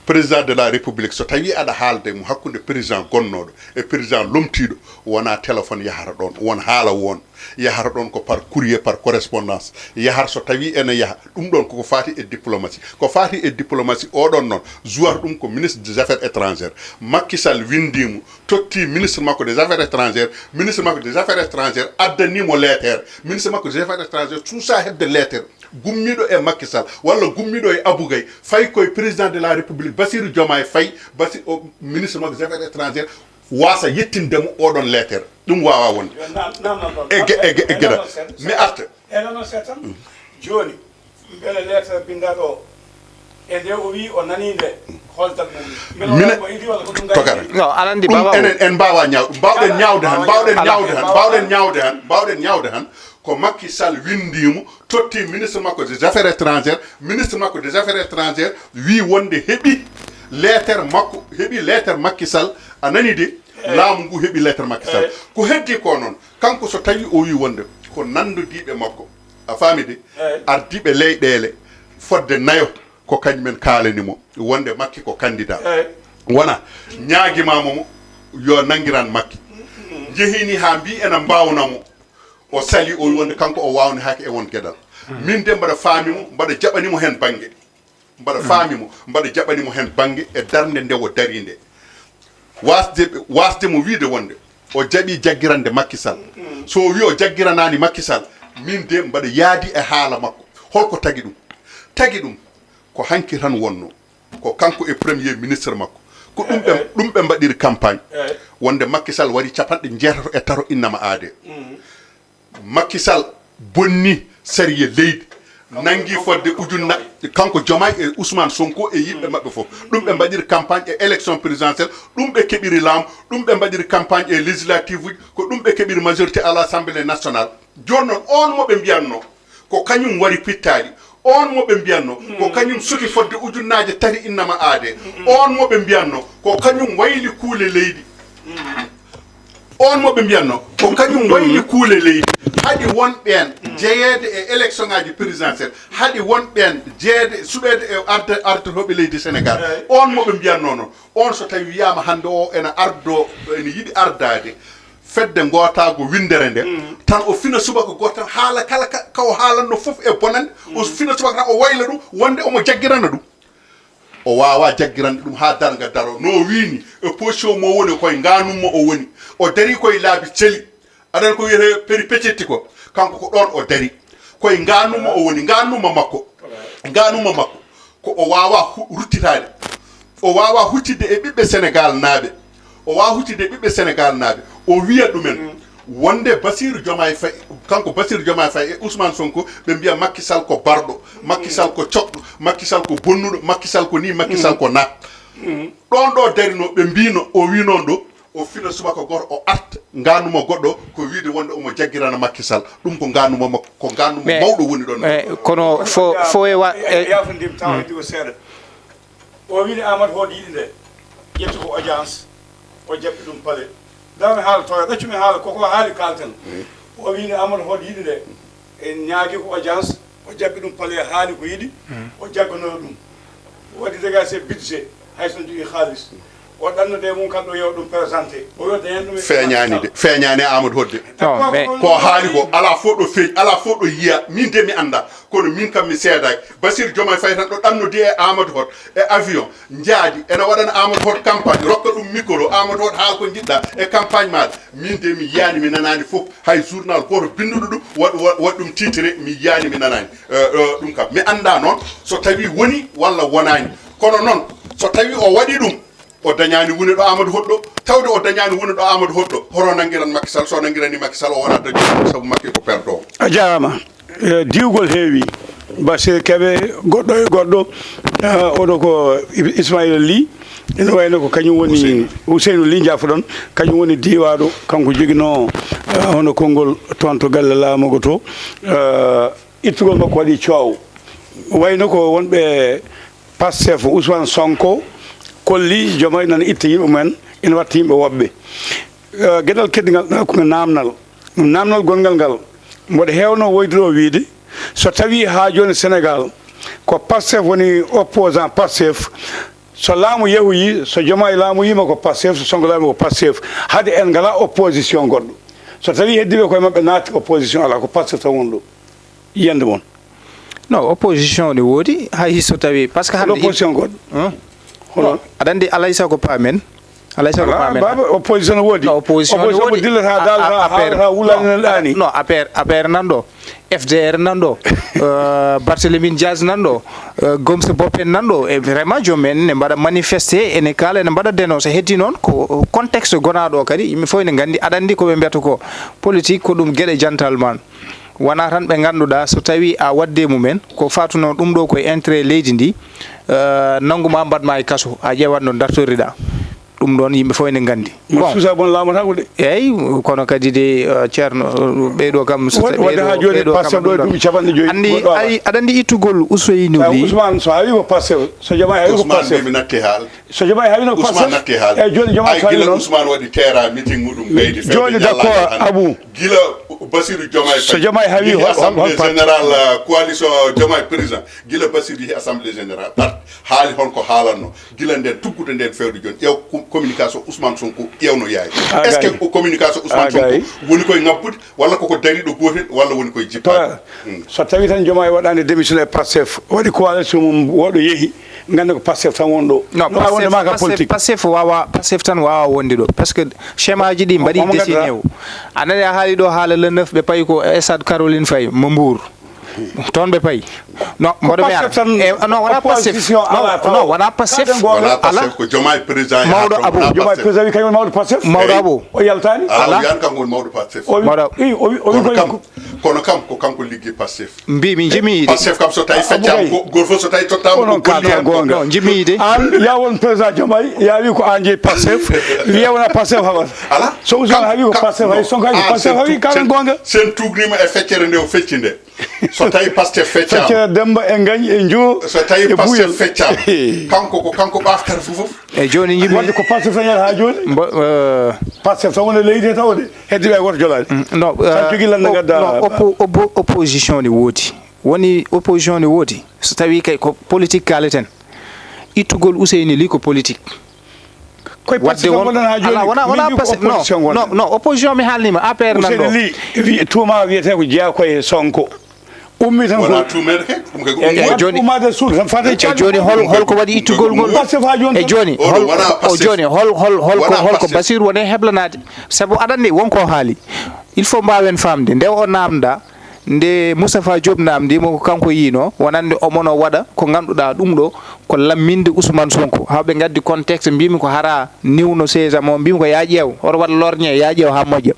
Président de la République, so tawii aɗa haalda e mum hakkunde président gonnooɗo e président lomtiiɗo, wonaa téléphone yahata ɗoon, won haala won yahata ɗoon ko par courrier, par correspondance yahata. So tawii ene yaha, ɗum ɗoon koko faati e diplomatie. Ko faati e diplomatie, oɗon noon joueur ɗum ko ministre des affaires étrangères. Macky Sall winndii mo, totti ministre makko des affaires étrangères, ministre makko des affaires étrangères addanii mo leetere, ministre makko des affaires étrangères suusa heɓde leetere gummiiɗo e Macky Sall walla gummiiɗo e Abou Gaye, fayi koye président de la République Bassirou Diomaye Faye, Basi-, o, ministre makko des affaires étrangères, waasa yettinde mo oɗon leetere. Ɗum waawaa wonde. Yo na-, namdal ɗon. E ge-, e ge-, e geɗal. Namdal seeɗa. Mi arta. E namdal seeɗa tan. Jooni, mbele leetere binndaaɗo o, e nde o wiyi o nanii nde, hol date mum? Mbele o Mine-, waɗi ko idii walla ko ɗum tokara. Ngaynii? No, aɗa anndi ɗum baba o. Enen en mbaawaa ñaaw-, mbaawɗen ñaawde han, mbaawɗen ñaawde han, mbaawɗen ñaawde han, mbaawɗen ñaawde han. Ko Macky Sall winndii mo, totti ministre makko des affaires étrangères, ministre makko des affaires étrangères wii wonde heɓi leetere makko, heɓi leetere Macky Sall, a nanii de, laamu ngu heɓi leetere Macky Sall. Ko heddi ko noon, kanko so tawii o wii wonde ko nanndodiiɓe makko, a faami de, ardiiɓe leyɗeele fodde nayo, ko kañumen kaalani mo wonde Macky ko candidat. Wona ñaagimaama mo yo nanngiran Macky. Njehini haa mbii ena mbaawna mo. O sali, o wi wonde kanko o waawnde haake e won geɗal. Min de mbaɗa faami mo, mbaɗa jaɓani mo heen bannge. Mbaɗa faami mo, mbaɗa jaɓani mo heen bannge e darnde nde o dari nde. Waasde, waasde mo wiide wonde o jaɓi jaggirande Macky Sall. So o wi o jaggiranaani Macky Sall, min de mbaɗa yaadi e haala makko. Holko tagi ɗum? Tagi ɗum ko hanki tan wonno. Ko kanko e premier ministre makko. Ko ɗum ɓe, ɗum ɓe mbaɗiri campagne. Wonde Macky Sall waɗi capanɗe njeetato e tato innama aade. Macky Sall bonni sariya leydi. Nanngi fodde ujunna-, kanko Diomaye e Ousmane Sonko e yimɓe maɓɓe fof. Ɗum ɓe mbaɗiri campagne e élection présidentielle. Ɗum ɓe keɓiri laamu. Ɗum ɓe mbaɗiri campagne e législative uji. Ko ɗum ɓe keɓiri majorité à l'Assemblée nationale. Jooni noon, on mo ɓe mbiyatno ko kañum wari pittaali, on mo ɓe mbiyatno ko kañum suki fodde ujunnaaje tati innama aade, on mo ɓe mbiyatno ko kañum wayli kuule leydi, on mo ɓe mbiyatno ko kañum wayli kuule leydi, haɗi won ɓeen jeyeede e élection ngaaji présidentielle, haɗi won ɓeen jeyeede, suɓeede e arde-, arditorɓe leydi Sénégal, on mo ɓe mbiyatno noon, on so tawi wiyaama hannde o ena ardo, ene yiɗi ardaade, fedde ngootaago winndere nde, tan o fina subaka gooto tan, haala kala ka, ka o haalanno fof e bonannde, o fina subaka tan o wayla ɗum, wonde omo jaggirana ɗum. O waawaa jaggirande ɗum haa darnga daroo. No o wiyi ni, e position mo woni, koye ngaanum mo o woni. O darii koye laabi celi. Aɗa anndi ko wiyetee péripétie ko, kanko ko ɗoon o darii. Koye ngaanum mo o woni, ngaanum mo makko. Ngaanum mo makko. Ko o waawaa hu-, ruttitaade. O waawaa huccitde e ɓiɓɓe Senegaal naaɓe. O waawaa huccitde e ɓiɓɓe Senegaal naaɓe. O wiya ɗumen wonde Bassirou Diomaye Faye, kanko Bassirou Diomaye Faye e Ousmane Sonko, ɓe mbiya Macky Sall ko barɗo, Macky Sall ko coɓɗo, Macky Sall ko bonnuɗo, Macky Sall ko ni, Macky Sall ko na. Ɗoon ɗo darino, ɓe mbino, o wi noon ɗo, o fina subaka gooto, o arta, ngaanuma goɗɗo, ko wiide wonde omo jaggirana Macky Sall. Ɗum ko ngaanuma makko, ko ngaanuma mawɗo woni ɗoon. Eh, kono fo, fo e wa-, eh, yaafondim tawa heddi ko seeɗa. O wiide Amadou Hott yiɗi nde, ƴetti ko audience, o jaɓɓi ɗum palais. Dame haala toya, ɗaccumi haala, koko haali kalten. O wiide Amadou Hott yiɗi nde, en ñaagi ko audience, o jaɓɓi ɗum palais, haali ko yiɗi, o jagganoyo ɗum. O waɗi dégagé budget, hay so jogii haalis. O ɗanno de mum kam ɗo yo ɗum présenté. O yo dañan ɗum e feeñaani de, feeñaani e Amadou Hott de. Non, mais ko haali ko, alaa fof ɗo feeñ, alaa fof ɗo yiya. Min de mi annda, kono min kam mi seedaaki. Bassirou Diomaye Faye tan ɗo ɗannodi e Amadou Hott e avion. Njaadi, ene waɗana Amadou Hott campagne, rokka ɗum micro, Amadou Hott haal ko njiɗɗa e campagne maaɗa. Min de mi yiyaani, mi nanaani fof. Hay journal gooto binnduɗo ɗum, waɗ-, waɗ-, waɗ ɗum titre, mi yiyaani, mi nanaani. Eh, eh, ɗum kam, mi annda noon so tawi woni walla wonaani. Kono noon, so tawi o waɗi ɗum, o dañaani woni ɗo Amadou Hott ɗo. Tawde o dañaani woni ɗo Amadou Hott ɗo, horo nanngiran Macky Sall? So nanngirani Macky Sall, o wona dañoowo sabu Macky ko perdoowo. A jaaraama. Eh, diwgol heewi. Basir Kebe, goɗɗo e goɗɗo. Eh, oɗo ko Is-, Ismaïla Ly. Ene wayno ko kañum woni Ousseynou Ly, jaafoɗon. Kañum woni diiwaaɗo, kanko joginoo, eh, hono konngol toon to galle laamugo to. Eh, ittugol makko waɗi coow. Wayno ko wonɓe Pastef, Ousmane Sonko, kolli Diomaye nana itta yimɓe mumen, ina watta yimɓe woɓɓe. Eh, geɗal keddigal, eh, ko naamnal. Naamnal gonngal ngal, mboɗo heewno woyde ɗo wiyde, so tawii haa jooni Senegaal ko Pastef woni opposant Pastef, So laamu yehoyi, so Jomaay laamoyiima ko Pastef, so Sonko laamoyi ko Pastef. Hade en ngalaa opposition goɗɗo. So tawii heddiiɓe koye maɓɓe naatti opposition alaa, ko Pastef tan woni ɗo. Yiyannde mon. Non, opposition ne woodi, hay so tawii, parce que hannde opposition goɗɗo. Hono aɗa anndi alay sago paamen. Alay sago paamen. Baaba, opposition woodi. Opposition woodi. Dillata, daalata, haalata, wulani nan ɗaani. Non, APR, APR nan ɗo. F D R nan ɗo. Barthélémy Diaz nan ɗo. Gomse Boppen nan ɗo. E vraiment joom en ne mbaɗa manifesté, ene kaala, ene mbaɗa dénoncé. Heddi noon ko contexte gonaaɗo o kadi, yimɓe fof ene nganndi, aɗa anndi ko ɓe mbiyata ko politique, ko ɗum geɗe jantal man. Wonaa tan ɓe ngannduɗaa so tawii a waɗde e mumen, ko fatunoo ɗum ɗo ko e intérêt leydi ndi, nanngu ma mbaɗ ma e kaso, a ƴeewat no dartoriɗaa. Ɗum ɗoon yimɓe fof ene nganndi. Bon. Suusa bon laamataako de. Eeyi, kono kadi de Ceerno, ɓeeɗo kam so tawii ɓeeɗo kam ɗum ɗoon. Anndi, aɗa anndi ittugol Ouseynou Ly. Ousmane so hawii ko Pastef, so Jomaay hawii ko Pastef. Ousmane natti haal. So Jomaay hawii no Ousmane natti haal. Eeyi, jooni Jomaay so hawii noon. Ousmane waɗi teera meeting muɗum gaydi fewde. Jooni d'accord Abu. Gila Basirou Jomaay Faye. So Jomaay hawii hol hol parti. Général coalition Jomaay président. Gila Basirou yehi assemblée générale. Part haali hol ko haalanno. Gila nden tuggude nden fewde jooni. Ƴeew communication Ousmane Sonko ƴeewno yaari. Est-ce que communication Ousmane Sonko woni koye ngabbude? Walla koko dariiɗo gootel walla woni koye jippaade. So tawii tan Jomaay waɗaani démission e Pastef, waɗi coalition mum, woɗo yehi, ngannda ko Pastef tan won ɗo. Non, no waawi wonde ma ka politique. Pastef waawaa, Pastef tan waawaa wonde ɗo. Parce que schémaaji ɗi mbaɗi dessiné o. A nani a haali ɗo haala le neuf ɓe payi ko stade Caroline Faye mo Mbour. Toon ɓe payi. Non, mboɗo mi ara. E, non, wonaa Pastef. Non, wonaa Pastef. Alaa. Ko Jomaay président. Mawɗo Abou. Jomaay président wi kañum mawɗo Pastef. Mawɗo Abou. O yaltaani. Alaa, o wiyaani kanko woni mawɗo Pastef. O wi, o wi, o wi kono kam, kono kam ko kanko liggi Pastef. Mbi mi jimi yiide. Pastef kam so tawi feccama, gol fof so tawi tottama ko golli hen. Non, jimi yiide. An ya won président Jomaay, ya wi ko an jeyi Pastef. Wiya wona Pastef haɓata. Alaa. So Ousmane hawi ko Pastef hawi, Sonko hawi ko Pastef hawi, kalan gonga. Sen tugnima e feccere nde o fecci nde. So tawi Pastef feccama. Feccere Demba e Ngañ e Njo. So tawi Pastef feccama. Kanko ko kanko ɓaftata fof fof. E joni jimi. Wadde ko Pastef tan yata ha joni. Mbo, eh, Pastef tan woni leydi he tawo de. Heddi ɓe woto jolani. Mm, non, eh, tan jogi lande gadda. Non, oppo-, oppo-, opposition ne woodi. Woni opposition ne woodi. So tawi kay ko politique kaleten. Ittugol Ouseyni Ly ko politique. Koye Pastef tan gonɗon ha joni. Wona, wona Pastef, non, non, opposition mi haalnima, A P R nan ɗo. Ly wi-, tuuma wiyete ko jeeya koye Sonko. Ummi tan ko. Wona tuumeede kay, ɗum kay ko ummoode. E joni, tuumaade suudu tan fate. E joni hol, holko waɗi ittugol ngol? Pastef ha joni. E joni, hol, o joni, hol, hol, holko, holko Basiru woni heblanaade? Sabu aɗa anndi wonko haali. Il faut mbaawen faamde, nde o naamnda, nde Moustapha Diop naamndii mo ko kanko yiinoo, wonande omo no waɗa ko ngannduɗaa ɗum ɗo ko lamminde Ousmane Sonko. Haa ɓe ngaddi contexte, mbiimi ko hara niwno sesamo, mbiimi ko yaa ƴeew, hoto waɗ lorñe, yaa ƴeew haa moƴƴa.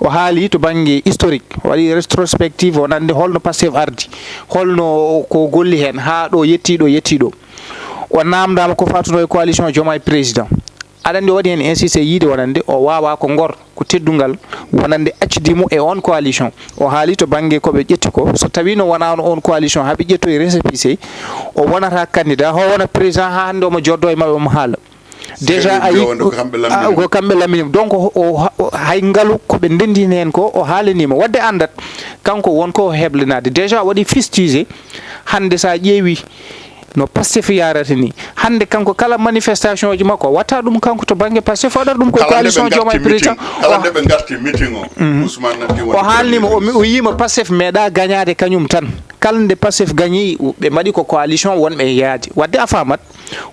O haali to bannge historique, o waɗi rétrospective, wonande holno Pastef ardi, holno ko golli heen haa ɗo yettii ɗo, yettii ɗo. O naamndaama ko fatunoo e coalition Diomaye Président. Aɗa anndi o waɗi heen insisté yiide wonande o waawaa ko ngor, ko teddungal wonande accidi mo e oon coalition. O haali to bannge ko ɓe ƴetti ko, so tawiino wonaano oon coalition haa ɓe ƴettoyi récépissé, o wonata candidat, o wona président haa hannde omo jooddoo e maɓɓe omo haala. Déjà a yi ko kamɓe lammini mo. Donc o, o, o, hay ngalu ko ɓe ndenndini heen ko o haalanii mo. Waɗde anndat kanko won ko o heblanaade. Déjà o waɗi fustigé hannde so a ƴeewi no Pastef yahrata ni. Hannde kanko kala manifestation ji makko, o watta ɗum kanko to bannge Pastef, o waɗata ɗum ko coalition Diomaye Président. Kala nde ɓe ngarti meeting o, Ousmane natti wonde. O haalni mo, o wiima Pastef meeɗa gañaade kañum tan. Kala nde Pastef gañi, ɓe mbaɗi ko coalition wonɓe e yaade. Waɗde a faamat,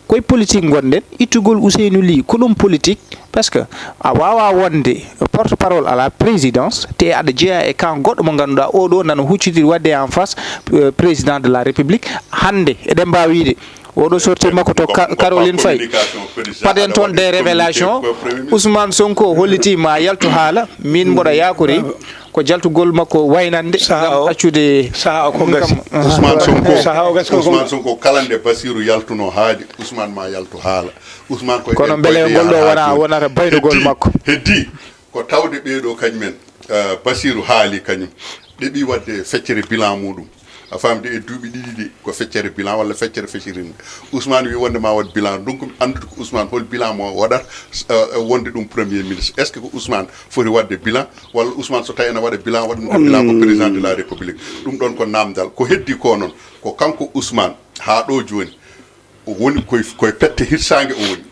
koye politique ngonɗen, ittugol Ouseynou Ly, ko ɗum politique? Parce que a waawaa wonde porte-parole à la présidence, te aɗa jeyaa e camp goɗɗo mo ngannduɗaa, oo ɗoo nana huccitiri waɗde en face, euh, président de la République. Hannde, eɗen mbaawi wiide, oo ɗoo sortie makko to Caroline Faye, paden toon des révélations, Ousmane Sonko hollitii ma yaltu haala, miin mboɗo yaakori ko jaltugol makko waynande ngam accude. Saha o ko gasi. Ousmane Sonko, Ousmane Sonko, kala nde Basiru yaltuno haali, Ousmane ma yaltu haala. Ousmane koye. Kono mbele ngol ɗo wona, wonata baynugol makko? Heddi ko tawde ɓeeɗo kañumen, eh, Basiru haali kañum. Ɗeɓi waɗde feccere bilan muɗum. A faamde e duuɓi ɗiɗi ɗi ko feccere bilan walla feccere feccirinɗe. Ousmane wi wonde ma waɗ bilan. Donc mi anndude ko Ousmane hol bilan mo waɗata, eh, wonde ɗum premier ministre. Est-ce que ko Ousmane foti waɗde bilan walla Ousmane so tawi ene waɗa bilan, waɗanta bilan ko président de la République? Ɗum ɗon ko namdal. Ko heddi ko noon ko kanko Ousmane haa ɗo jooni. O woni koye, koye pette hirsaange o woni.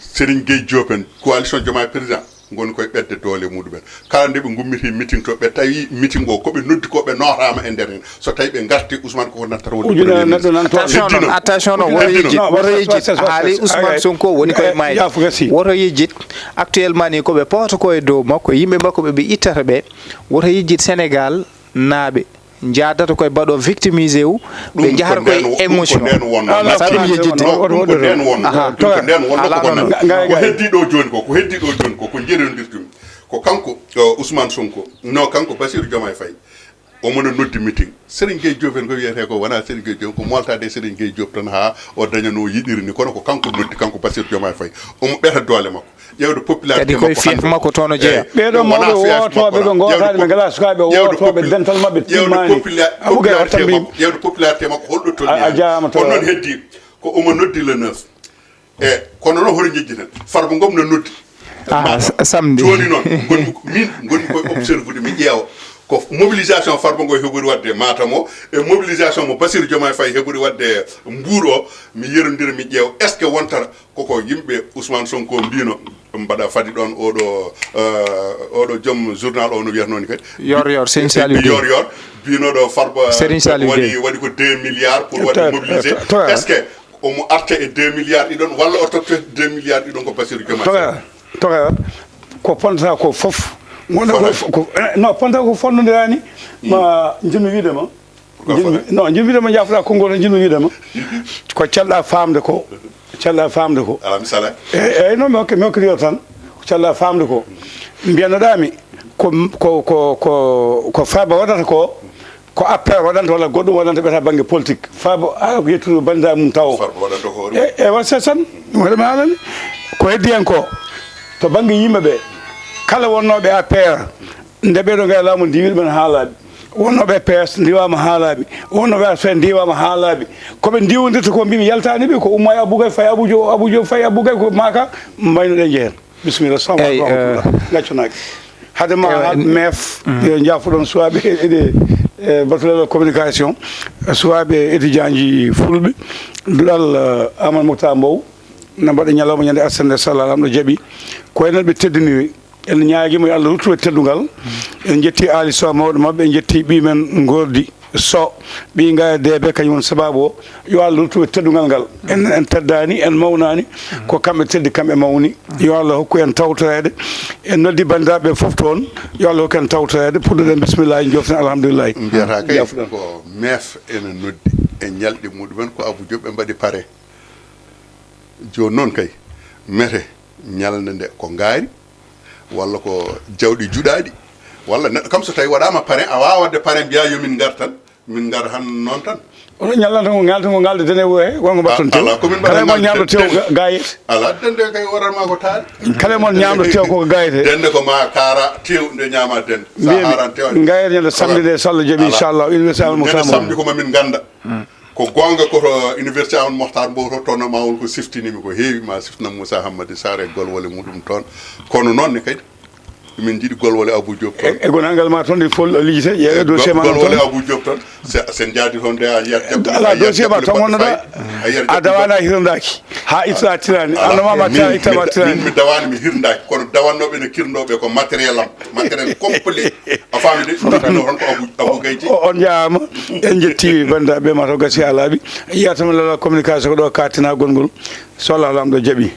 Serigne Gueye Diop en, coalition Diomaye Président, ngoni koye ɓetde doole muɗumen. Kala nde ɓe ngummiti meeting to, ɓe tawi meeting o, ko ɓe noddi ko, ɓe nootaama e nder heen. So tawi ɓe ngarti, Ousmane koko nattata wonde Ujunere premier neɗɗo ministre. Nan toon. Attention noon, Heddino. Attention noon, woto yejjit. Heddino. Haali Ousmane Sonko woni koye maayde. Yaafu gasi. Woto yejjit. Actuellement ni ko ɓe powata ko e dow makko, yimɓe makko ɓe, ɓe ittata ɓe. Woto yejjit Sénégal naaɓe. Njaadata koye mbaɗo victimisé wu, ɓe njahata koye émotion. Ɗum ko nden wonno. Ala, ko ɗum ko nden wonno. Aha. Ɗum ko nden wonno. Ko heddi ɗo jooni ko, ko heddi ɗo jooni ko, ko njerondirtumi. Ko kanko, o, Ousmane Sonko. No, kanko Bassirou Diomaye Faye. Omo no noddi meeting. Serigne Gueye Diop en ko wiyetee ko wonaa Serigne Gueye Diop, ko moltaade e Serigne Gueye Diop tan haa o daña no yiɗiri ni. Kono ko kanko noddi, kanko Bassirou Diomaye Faye. Omo ɓeta doole makko. Ƴeewde popularité makko hannde. Kadi koye fief makko toon o jeyaa. Eey, ɓeeɗo mawɓe wootooɓe ɓe ngootaani, ɓe ngalaa sukaaɓe wootooɓe, dental maɓɓe timmaani. Ƴeewde popularité makko, holɗo tolnii hannde. A jaaraama. Kono noon heddii ko omo noddi le neuf. E kono noon hoto njejjiten. Farba Ngom no noddi. Aha, samedi. Jooni noon, ngonmi, min ngonmi koye observude, mi ƴeewa. Ko mobilisation Farba Ngom heɓori waɗde Matam o, e mobilisation mo Bassirou Diomaye Faye heɓori waɗde Mbour o, mi yerondira, mi ƴeewa. Est-ce que wontata koko yimɓe Ousmane Sonko mbino, mbaɗa fadi ɗoon oɗo, eh, oɗo joom journal o no wiyatnoo ni kadi? Yor Yor, Serigne Saliou Gueye. Yor Yor, mbino ɗo Farba Serigne Saliou waɗi, Gueye. Waɗi ko deux milliards pour waɗde mobiliser. Est-ce que omo arta e deux milliards ɗiɗon, walla o totta deux milliards ɗiɗon ko Bassirou Diomaye Faye? Toga, toga, ko ponta ko fof. Wonde ko, ko, eh, no, ponta ko fonnodiraani. Ma, njimmi wiide ma. Ko njimmi, no, njimmi wiide ma, jaafoɗa konngol, njimmi wiide ma. Ko calɗa faamde ko. Calɗa faamde ko. Ala misala. Eey, eey, no, mi hokke, mi hokkiti yo tan. Ko calɗa faamde ko. Mbiyannoɗaa mi, ko, ko, ko, ko, ko Farba waɗata ko, ko A P R waɗanta walla goɗɗum waɗanta ɓeta bannge politique. Farba, a, ko yettude banndiraaɓe mum taw. Farba waɗanta ko hoore mum. E, e, wa, c'est ça. Ɗum waɗi mi haalani. Ko heddi hen ko, to bannge yimɓe ɓe, kala wonnooɓe A P R, nde ɓeɗo ngara laamu ndiwiiɗo men haa laaɓi. Wonnooɓe P S ndiwaama haa laaɓi. Wonnooɓe A P R ndiwaama haa laaɓi. Ko ɓe ndiwondirta ko mbimi yaltaani ɓe, ko umma e Abou Gaye, fayi Abou Diop, Abou Diop, fayi Abou Gaye, ko maaka, mbaynoɗen jehen. Bisimilla, salamu aleykum wa rahmatullah. Gaccunaaki. Hade ma, ewa, ha, en mef, mhm, yo jaafoɗon suwaaɓe e, e, e, batulal communication, suwaaɓe étudiant ji fulɓe, duɗal, eh, Amadou Moukhtar Mbow, na mbaɗa ñalawma ñande arsende, so Allah Laamɗo jaɓi. Ko enen ɓe teddiniri. En ñaagii mo yo Allah ruttu e teddungal. En njetti Aali Sow mawɗo maɓɓe, en njetti ɓii men Ngordi Sow, ɓii Ngaya Deebe, kañum woni sabaabu o. Yo Allah ruttu e teddungal ngal. En, en teddaani, en mawnaani, ko kamɓe teddi, kamɓe mawni. Yo Allah hokku en tawtoreede. En noddi banndiraaɓe ɓe fof toon. Yo Allah hokku en tawtoreede. Puɗɗoɗen bisimillahi, joften alhamdulillahi. Mbiyata kay ko mef ene noddi e ñalɗi muɗumen, ko Abou Diop ɓe mbaɗi pare. Jooni noon kay, mete ñalnde nde ko ngaari, walla ko jawɗi juɗaaɗi, walla neɗɗo kam so tawi waɗaama parrain, a waawaa waɗde parrain, mbiyaa yo min ngar tan, min ngar han noon tan. Oɗon ñallanta ko ngalta ko ngalde dene wuro he, wonko mbatton tew. Ala, ko min mbaɗa. Kala e mon ngalde ñaamɗo tew, tew ga-, gayete. Ala, dende kay waɗanma ko taari. Kala e mon ñaamɗo tew koko gayete. Dende ko ma kaara tew nde ñaama dende. Sa haaran tew. Gayete ñande samedi nde, so Allah jaɓi, inchallah, université Amadou Moukhtar Mbow. Ñande samedi ko ma min ngannda. Ko goonga, ko to Université Amadou Mahtar Mbow to, toon ma won ko siftini mi ko heewi, ma siftina Moussa Hammadi Sarr e golwole muɗum toon. Kono noon ne kadi, min njiɗi golwole Abou Diop toon. E, e gonangal ma toon, ɗi fof lijjite, ƴeewe dossier ma toon. Golwole Abou Diop toon, se, sen njaadi toon de, a yiyat debbo, ala a yiyat dossier ma debbo toon wonno ɗo, a yiyat a debbo dawana, a hirndaaki. Ha itta tirani, ala, an ma ma min, itta ma tirani. Min mi dawaani, mi hirndaaki, kono dawannooɓe ne kirnooɓe ko matériel am, matériel complet. A faami de, ɗum ɗo toon ko Abou, Abou Gayti. O, on jaaraama, en njetti banndiraaɓe ma to gasi haa laaɓi. Yiyata mi lala communication ko ɗo katina gonngol. So Allah Laamɗo jaɓi.